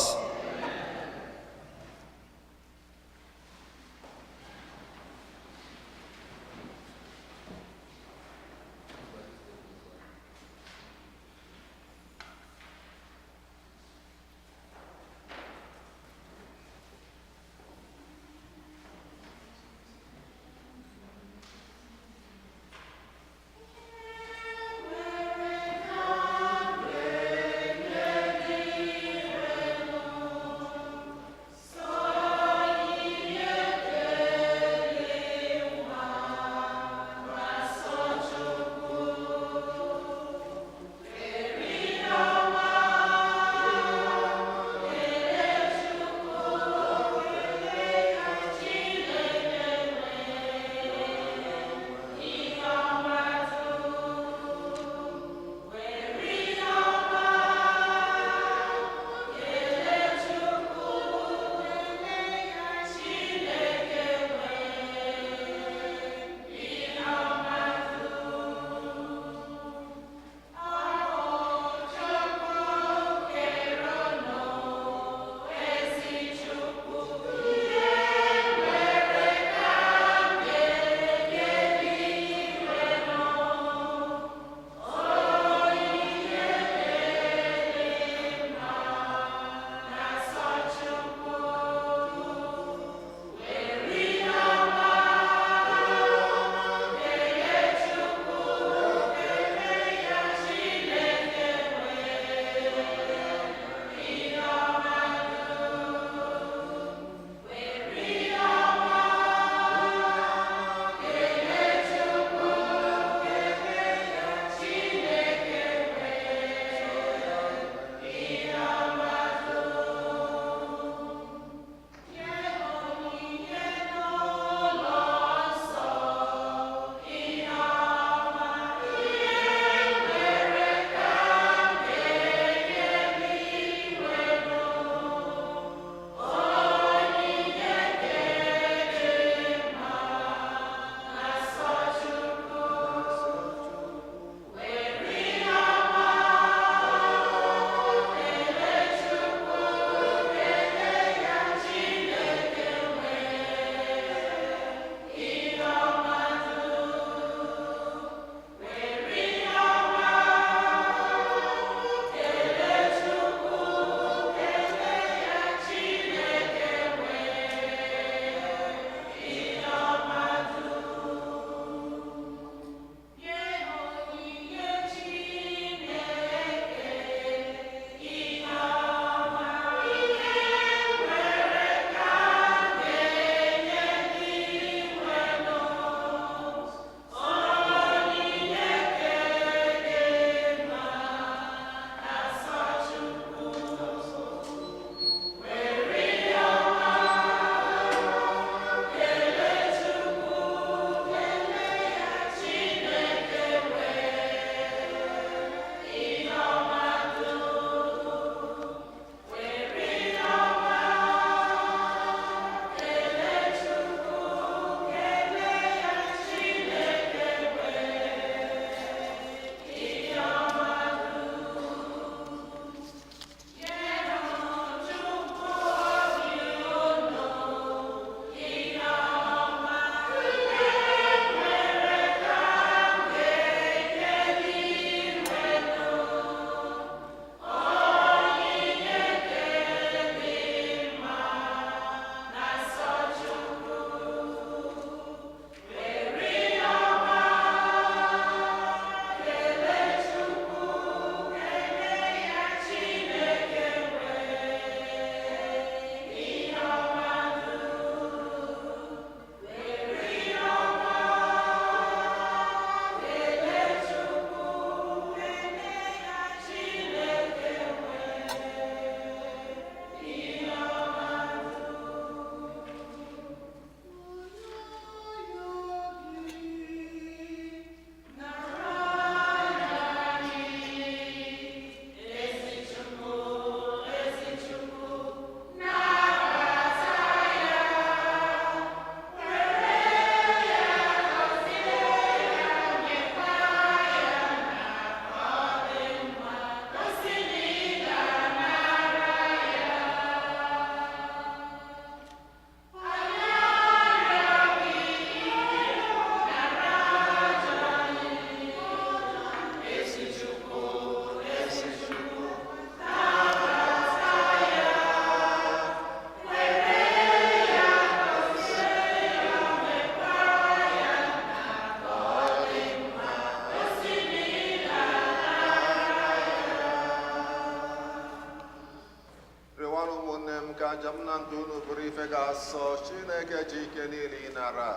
Ka aja m na nke unu bụrụ ife ga-asọ Chineke ji ike niile ịnara.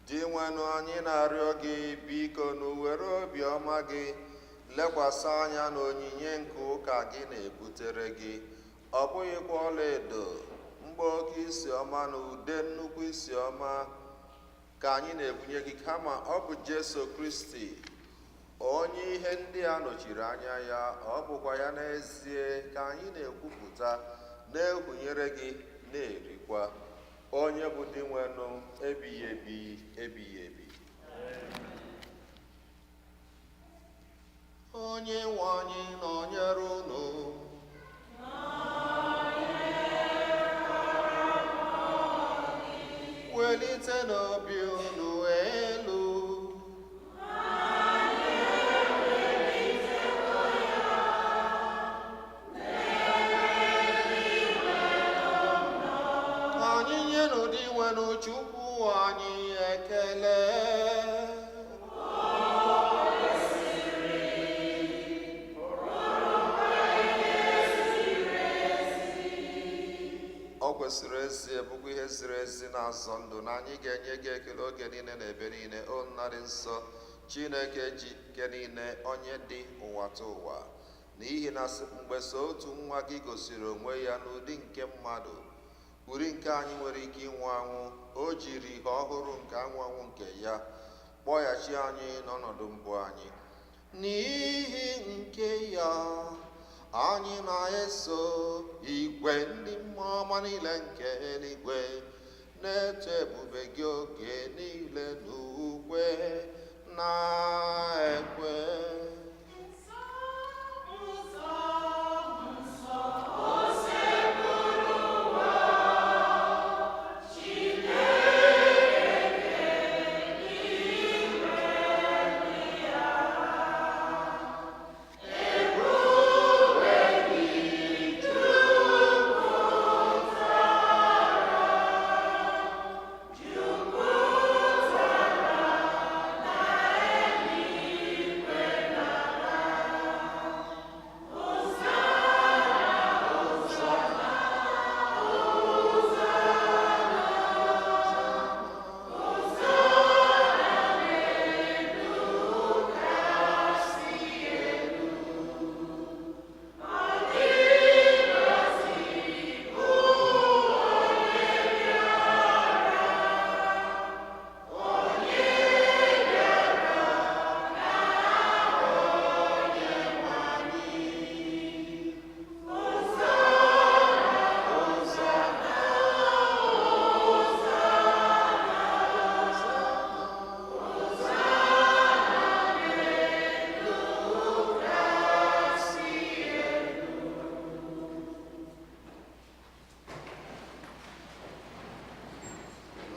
Dinwenụ, anyị na-arịọ gị, biko na were obiọma gị lekwasị anya n'onyinye nke ụka gị na-ebutere gị, ọ bụghịkwa ọlaedo, mgba oke isi ọma na ude nnukwu isi ọma ka anyị na-ebunye gị, kama ọ bụ Jesu Kristi, onye ihe ndị a nọchiri anya ya. Ọ bụkwa ya n'ezie ka anyị na-ekwupụta, na-ekwenyere gị, na-erikwa, onye bụ Dinwenụ ebighị ebi ebighị ebi. Onye nwe anyị nọnyere unu. Welite n'obi unu elu. Anyị nyenụ Dinwenụ Chukwu anyị ekele. Ọ kwesịrị ezie, bụkwa ihe ziri ezi na-azọ ndụ, na anyị ga-enye gị ekele oge niile na ebe niile, o Nna dị nsọ, Chineke ji ike niile, onye dị ụwa ta ụwa, n'ihi na mgbe so otu nwa gị gosiri onwe ya n'ụdị nke mmadụ, uri nke anyị nwere ike ịnwụ anwụ, o jiri ihe ọhụrụ nke anwụ anwụ nke ya kpọghachi anyị n'ọnọdụ mbụ anyị. N'ihi nke ya anyị na-eso igwe ndị mmụọ ọma niile nke eluigwe na-eto ebube gị oge niile n'ukwe na-ekwe.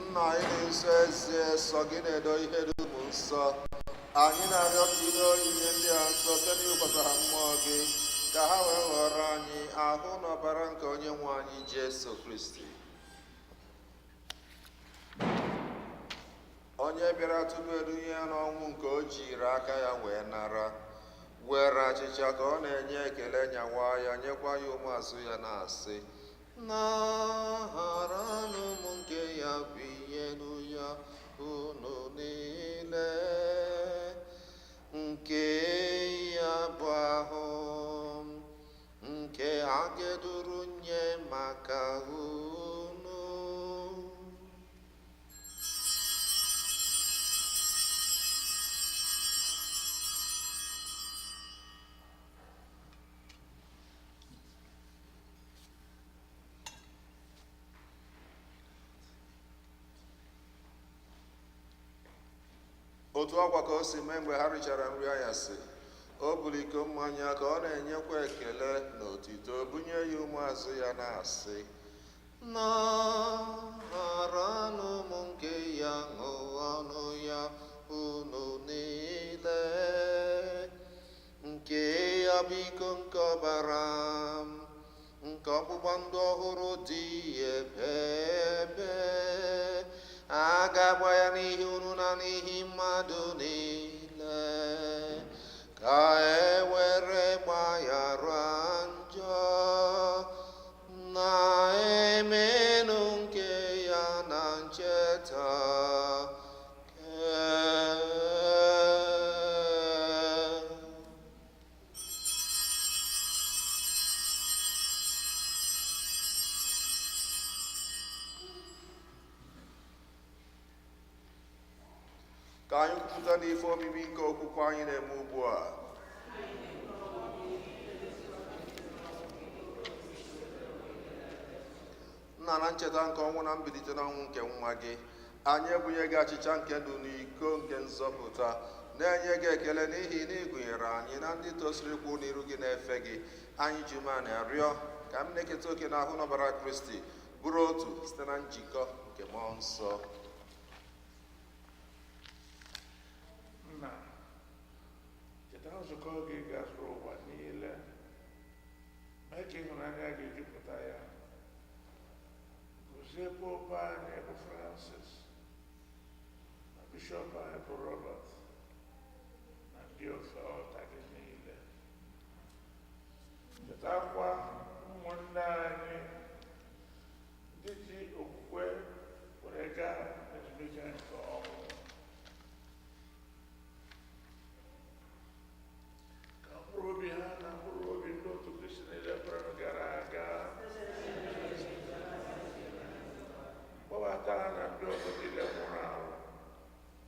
Nna anyị dị nsọ, ezie sọ gị na-edo ihe dum nsọ. Anyị na-arịọ ka i doo onyinye ndị a nsọ site n'iwukwasị ha mmụọ gị, ka ha wee ghọrọ anyị ahụ na ọbara nke onye nwe anyị Jesu Kristi, onye bịara tupu edunye ya n'ọnwụ nke o jiri aka ya wee nara, were achịcha ka ọ na-enye ekele, nyawa ya, nyekwa ya ụmụazụ ya, na-asị: "Naharanụ m nke ya, binyenụ ya unu niile. Nke ya bụ ahụ m, nke a ga-eduru nye maka unu." Otu ọkwa ka o si mee mgbe ha richara nri anyasị, o buru iko mmanya ka ọ na-enyekwa ekele na otito, bunye ya ụmụazụ ya, na-asị: "Naharanụ m nke ya, ṅụọnụ ya unu niile. Nke ya bụ iko nke ọbara m, nke ọgbụgba ndụ ọhụrụ dị ebebe. A ga-agba ya n'ihi unu na n'ihi mmadụ niile." Ka anyị kwupụta n'ife omimi nke okwukwe anyị na-eme ugbu a. Nna, na ncheta nke ọnwụ na mbilite n'ọnwụ nke nwa gị, anyị ebunye gị achịcha nke ndụ na iko nke nzọpụta, na-enye gị ekele n'ihi na ị gụnyere anyị na ndị tosiri ikwu n'iru gị na-efe gị. Anyị ji umeala arịọ ka m na-eketa oke n'ahụ n'ọbara Kristi, bụrụ otu site na njikọ nke Mmụọ Nsọ.
Nna, cheta nzukọ gị gazuru ụwa niile, mee ka ịhụnanya gị jupụta ya. Gọzie Popu anyị bụ Francis, na Bishọp anyị bụ Robert, na ndị ofe ọta gị niile. Chetakwa ụmụnne anyị ndị ji okwukwe were gaa ezumike nke ọnwụ. Ka mkpụrụ obi ha na mkpụrụ obi ndị otu Kristi niile kwere gara aga, kpọbata ha na ndị ọzọ niile nwụrụ anwụ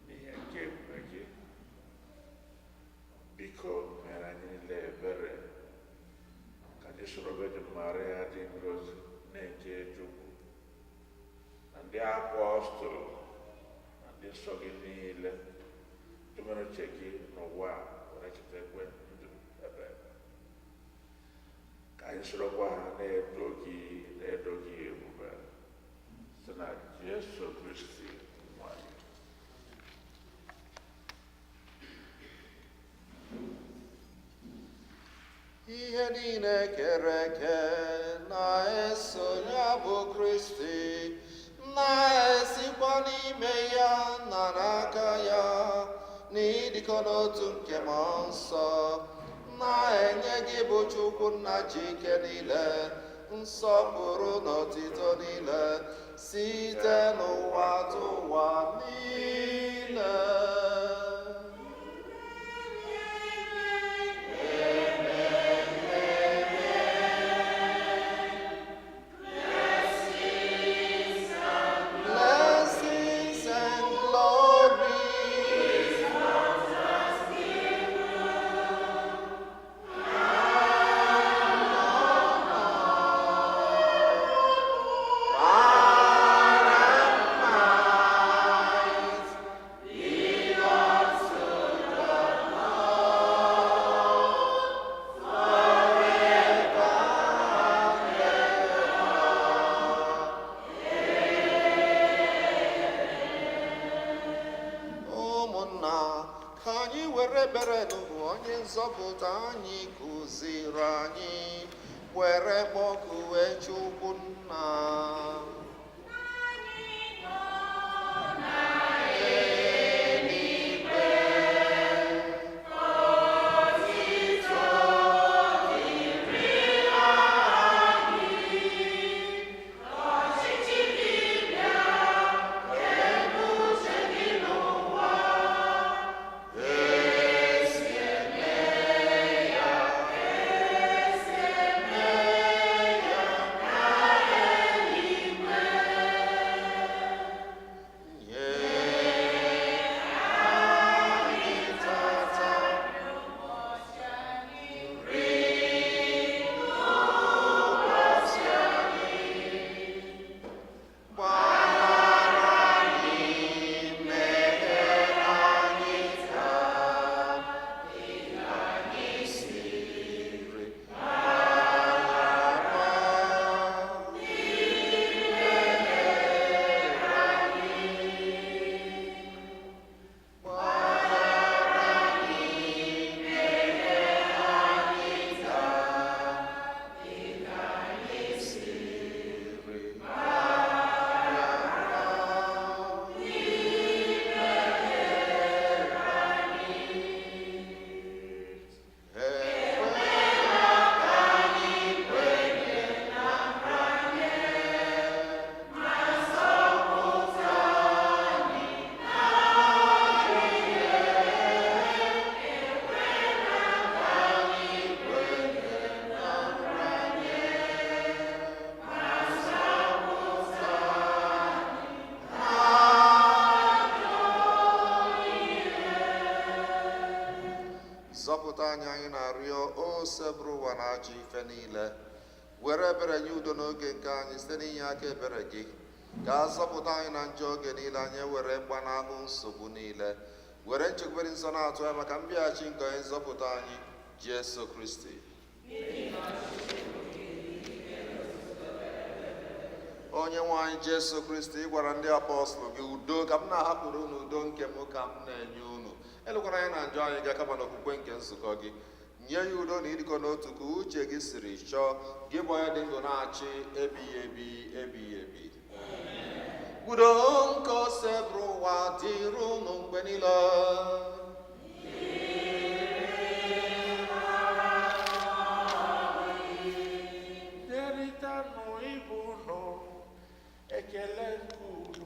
n'ihe nke ebube gị. Biko mere anyị niile ebere, ka anyị soro Virgin Maria dị ngọzi na-eje Chukwu, na ndị apọstụl na ndị nsọ gị niile, ndị mere uche gị n'ụwa a were chetakwa ndụ ebe ebe. Ka anyị sorokwa ha na-edo gị ebube site na Jesu Kristi nwa gị.
Ihe niile kere eke na-eso ya bụ Kristi, na-esikwa n'ime ya na n'aka ya, n'ịdịkọ n'otu nke Mmụọ Nsọ, na-enye gị bụ Chukwu Nna ji ike niile nsọpụrụ na otito niile site n'ụwa tụwa niile. Blessings and glory. Power and might be unto the Lord forever and ever. Ụmụnna, ka anyị were ebere n'ugwu onye nzọpụta anyị kụziri anyị were kpọkuwe Chukwu Nna. Eluigwe, otuto dịrị aha gị, ọchịchị gị bịa, uche gị n'ụwa esi eme ya, esi eme ya na eluigwe. Zọpụta anyị, anyị na-arịọ, o sebụrụ ụwa na ajọ ife niile. Were ebere nye udo n'oge nke anyị site n'inye aka ebere gị. Ka a zọpụta anyị na njọ oge niile, anyị were gbanahụ nsogbu niile. Were nchekwube nsọ na-atụ anya maka mbịaghachi nke onye nzọpụta anyị, Jesu Kristi. Onye nwe anyị Jesu Kristi, ị gwara ndị apọstụl gị, udo ka m na-ahapụrụ unu, udo nke m ka m na-enye unu. Elekwara anya na njọ anyị ga, kama n'okwukwe nke nzukọ gị. Nye ya udo na ịdịkọ n'otu ka uche gị siri chọọ, gị bụ onye dị ndụ na-achị ebighị ebi ebighị ebi. Udo nke osebụrụ ụwa dịrị unu mgbe niile.
Nyerịtanụ ibe unu ekele nke udo.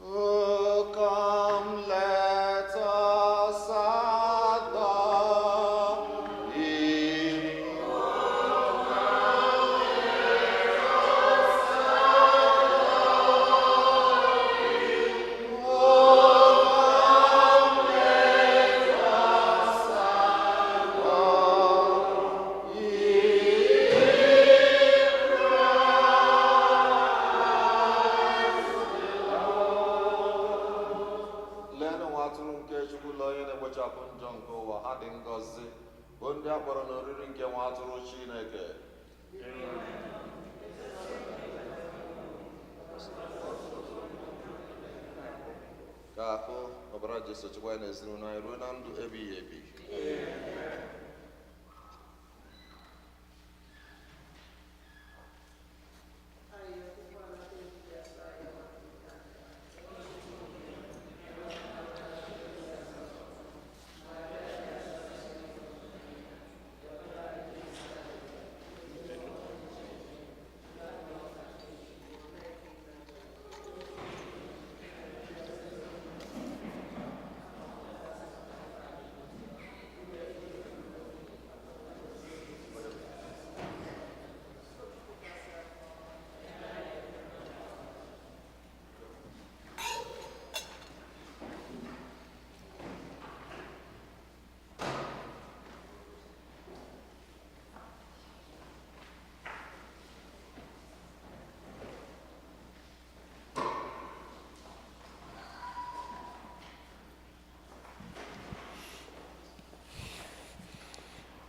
Oh, come, let us adore him. Leenụ nwa atụrụ nke Chukwu, lee onye na-ekpochapụ njọ nke ụwa. Ha dị ngọzi bụ ndị a kpọrọ n'oriri nke nwa atụrụ Chineke. Ka ahụ ọbara Jesu chekwa anyị na ezinụlọ anyị ruo na ndụ ebighị ebi.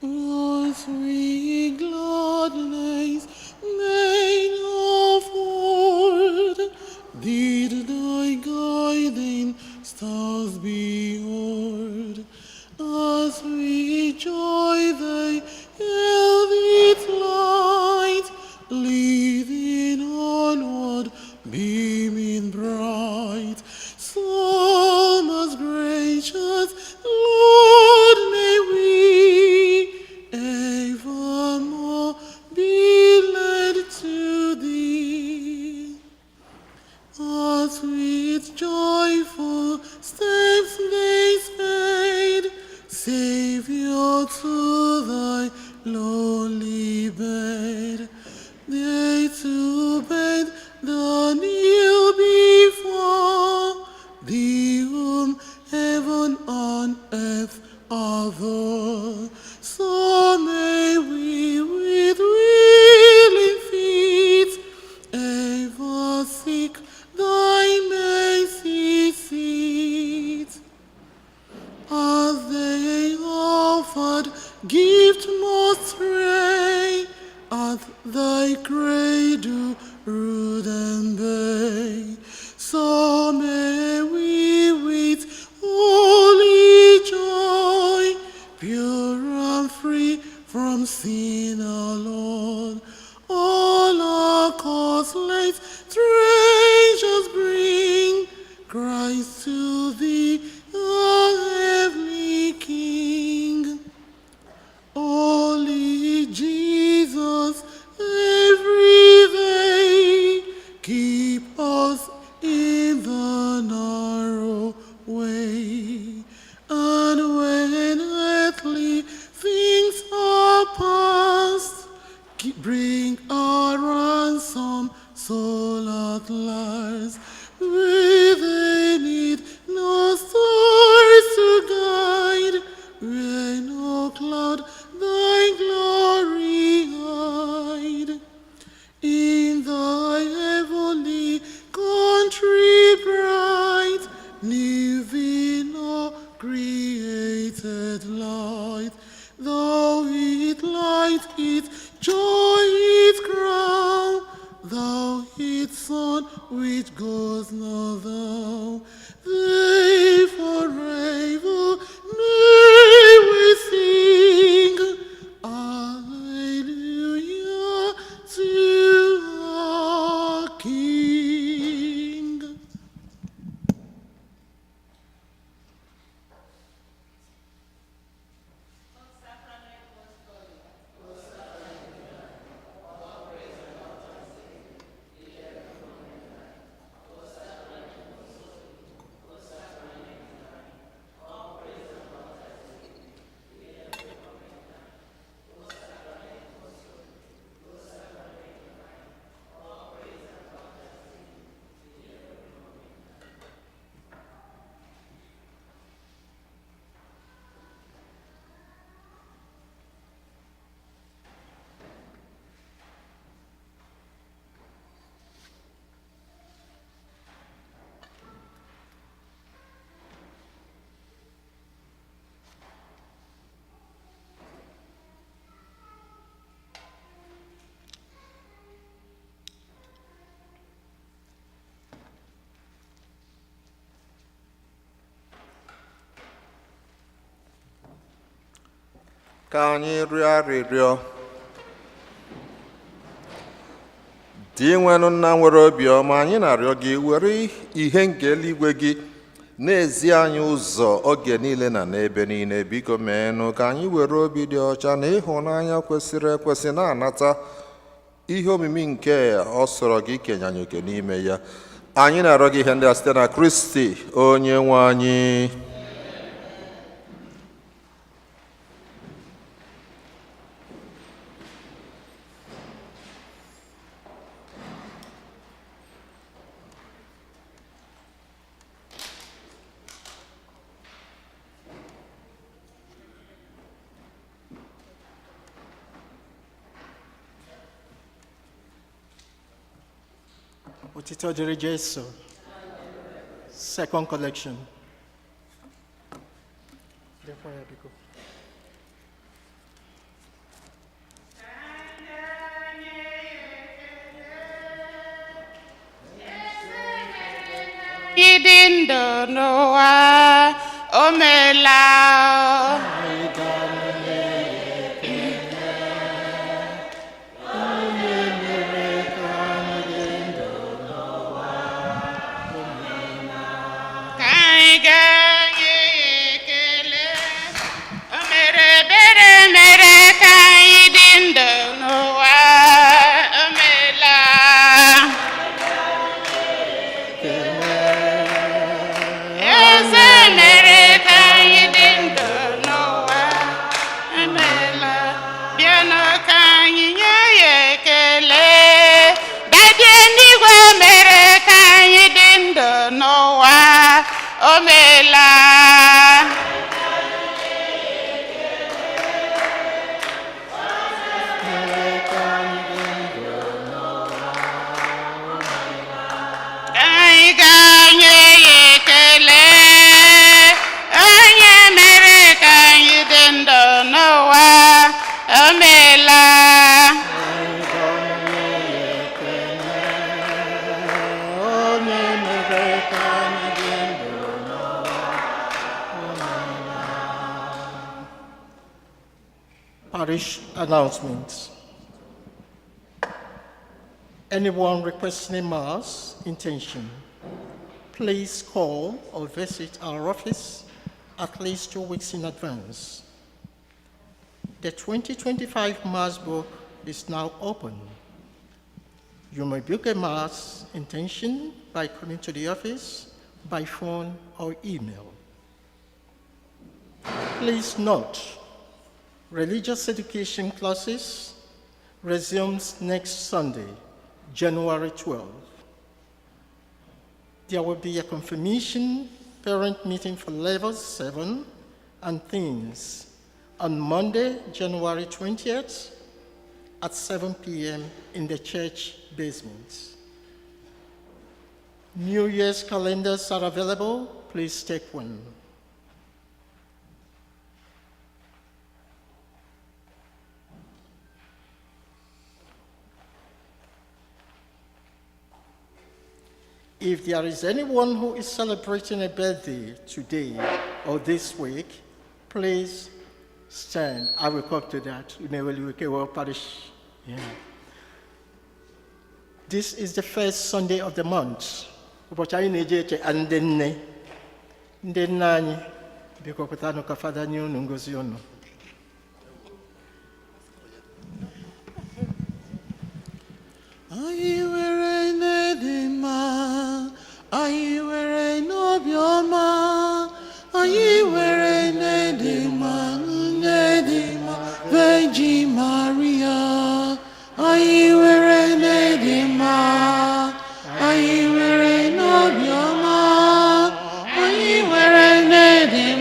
As we gladness made of old, did thy guiding stars behold. As we joy they held its light, leading onward, beaming bright. So most gracious Lord, may we evermore be led to thee. As with joyful steps they sped, Savior, to thy lowly bed. They to bend the kneel before thee, whom heaven and earth adore. So may we with willing feet ever seek thy mercy seat. As they offered gift most rare, at
thy cradle rude and bare. So may we with holy joy, pure and free from sin alone, all our causeless treasures bring, Christ to thee, our heavenly King. Holy Jesus, every day, keep us in the narrow way. And when earthly things are past, bring our ransom soul at last. Where they need no stars to guide, where no cloud thy glory hide. In thy heavenly country bright, new vino created light, though it light it joy it crown, thou its sun which goes not down. They forever may we sing, Alleluia to our King.
Ka anyị rịọ arịrịọ. Dị nwenụ nna nwere obiọma, anyị na-arịọ gị were ihe nke eluigwe gị na-ezi anyị ụzọ oge niile na n'ebe niile. Biko meenụ ka anyị were obi dị ọcha na ịhụnanya kwesịrị ekwesị na-anata ihe omimi nke ọ sọrọ gị kenye anyị oke n'ime ya. Anyị na-arịọ gị ihe ndị a site na Kristi onye nwe anyị.
Otito dịrị Jesu. Second collection. Bịakwa ya, biko.
Ịdị ndụ n'ụwa o meela. Ka anyị gaa nye ya ekele, o mere ebere mere ka anyị dị ndụ n'ụwa, o meela. Eze mere ka anyị dị ndụ.
Parish announcements. Anyone requesting a Mass intention, please call or visit our office at least 2 weeks in advance. The 2025 Mass book is now open. You may book a Mass intention by coming to the office, by phone, or email. Please note, religious education classes resumes next Sunday, January 12. There will be a confirmation parent meeting for levels 7 and teens on Monday, January 20th at 7 p.m. in the church basement. New Year's calendars are available. Please take one. If there is anyone who is celebrating a birthday today or this week, please stand. I will come to that. Parish. Yeah. This is the first Sunday of the month. Ụbọchị anyị na-eji eche ndị nne. Ndị nne anyị, biko pụtanụ ka Fada nye unu ngozi unu.
Anyị.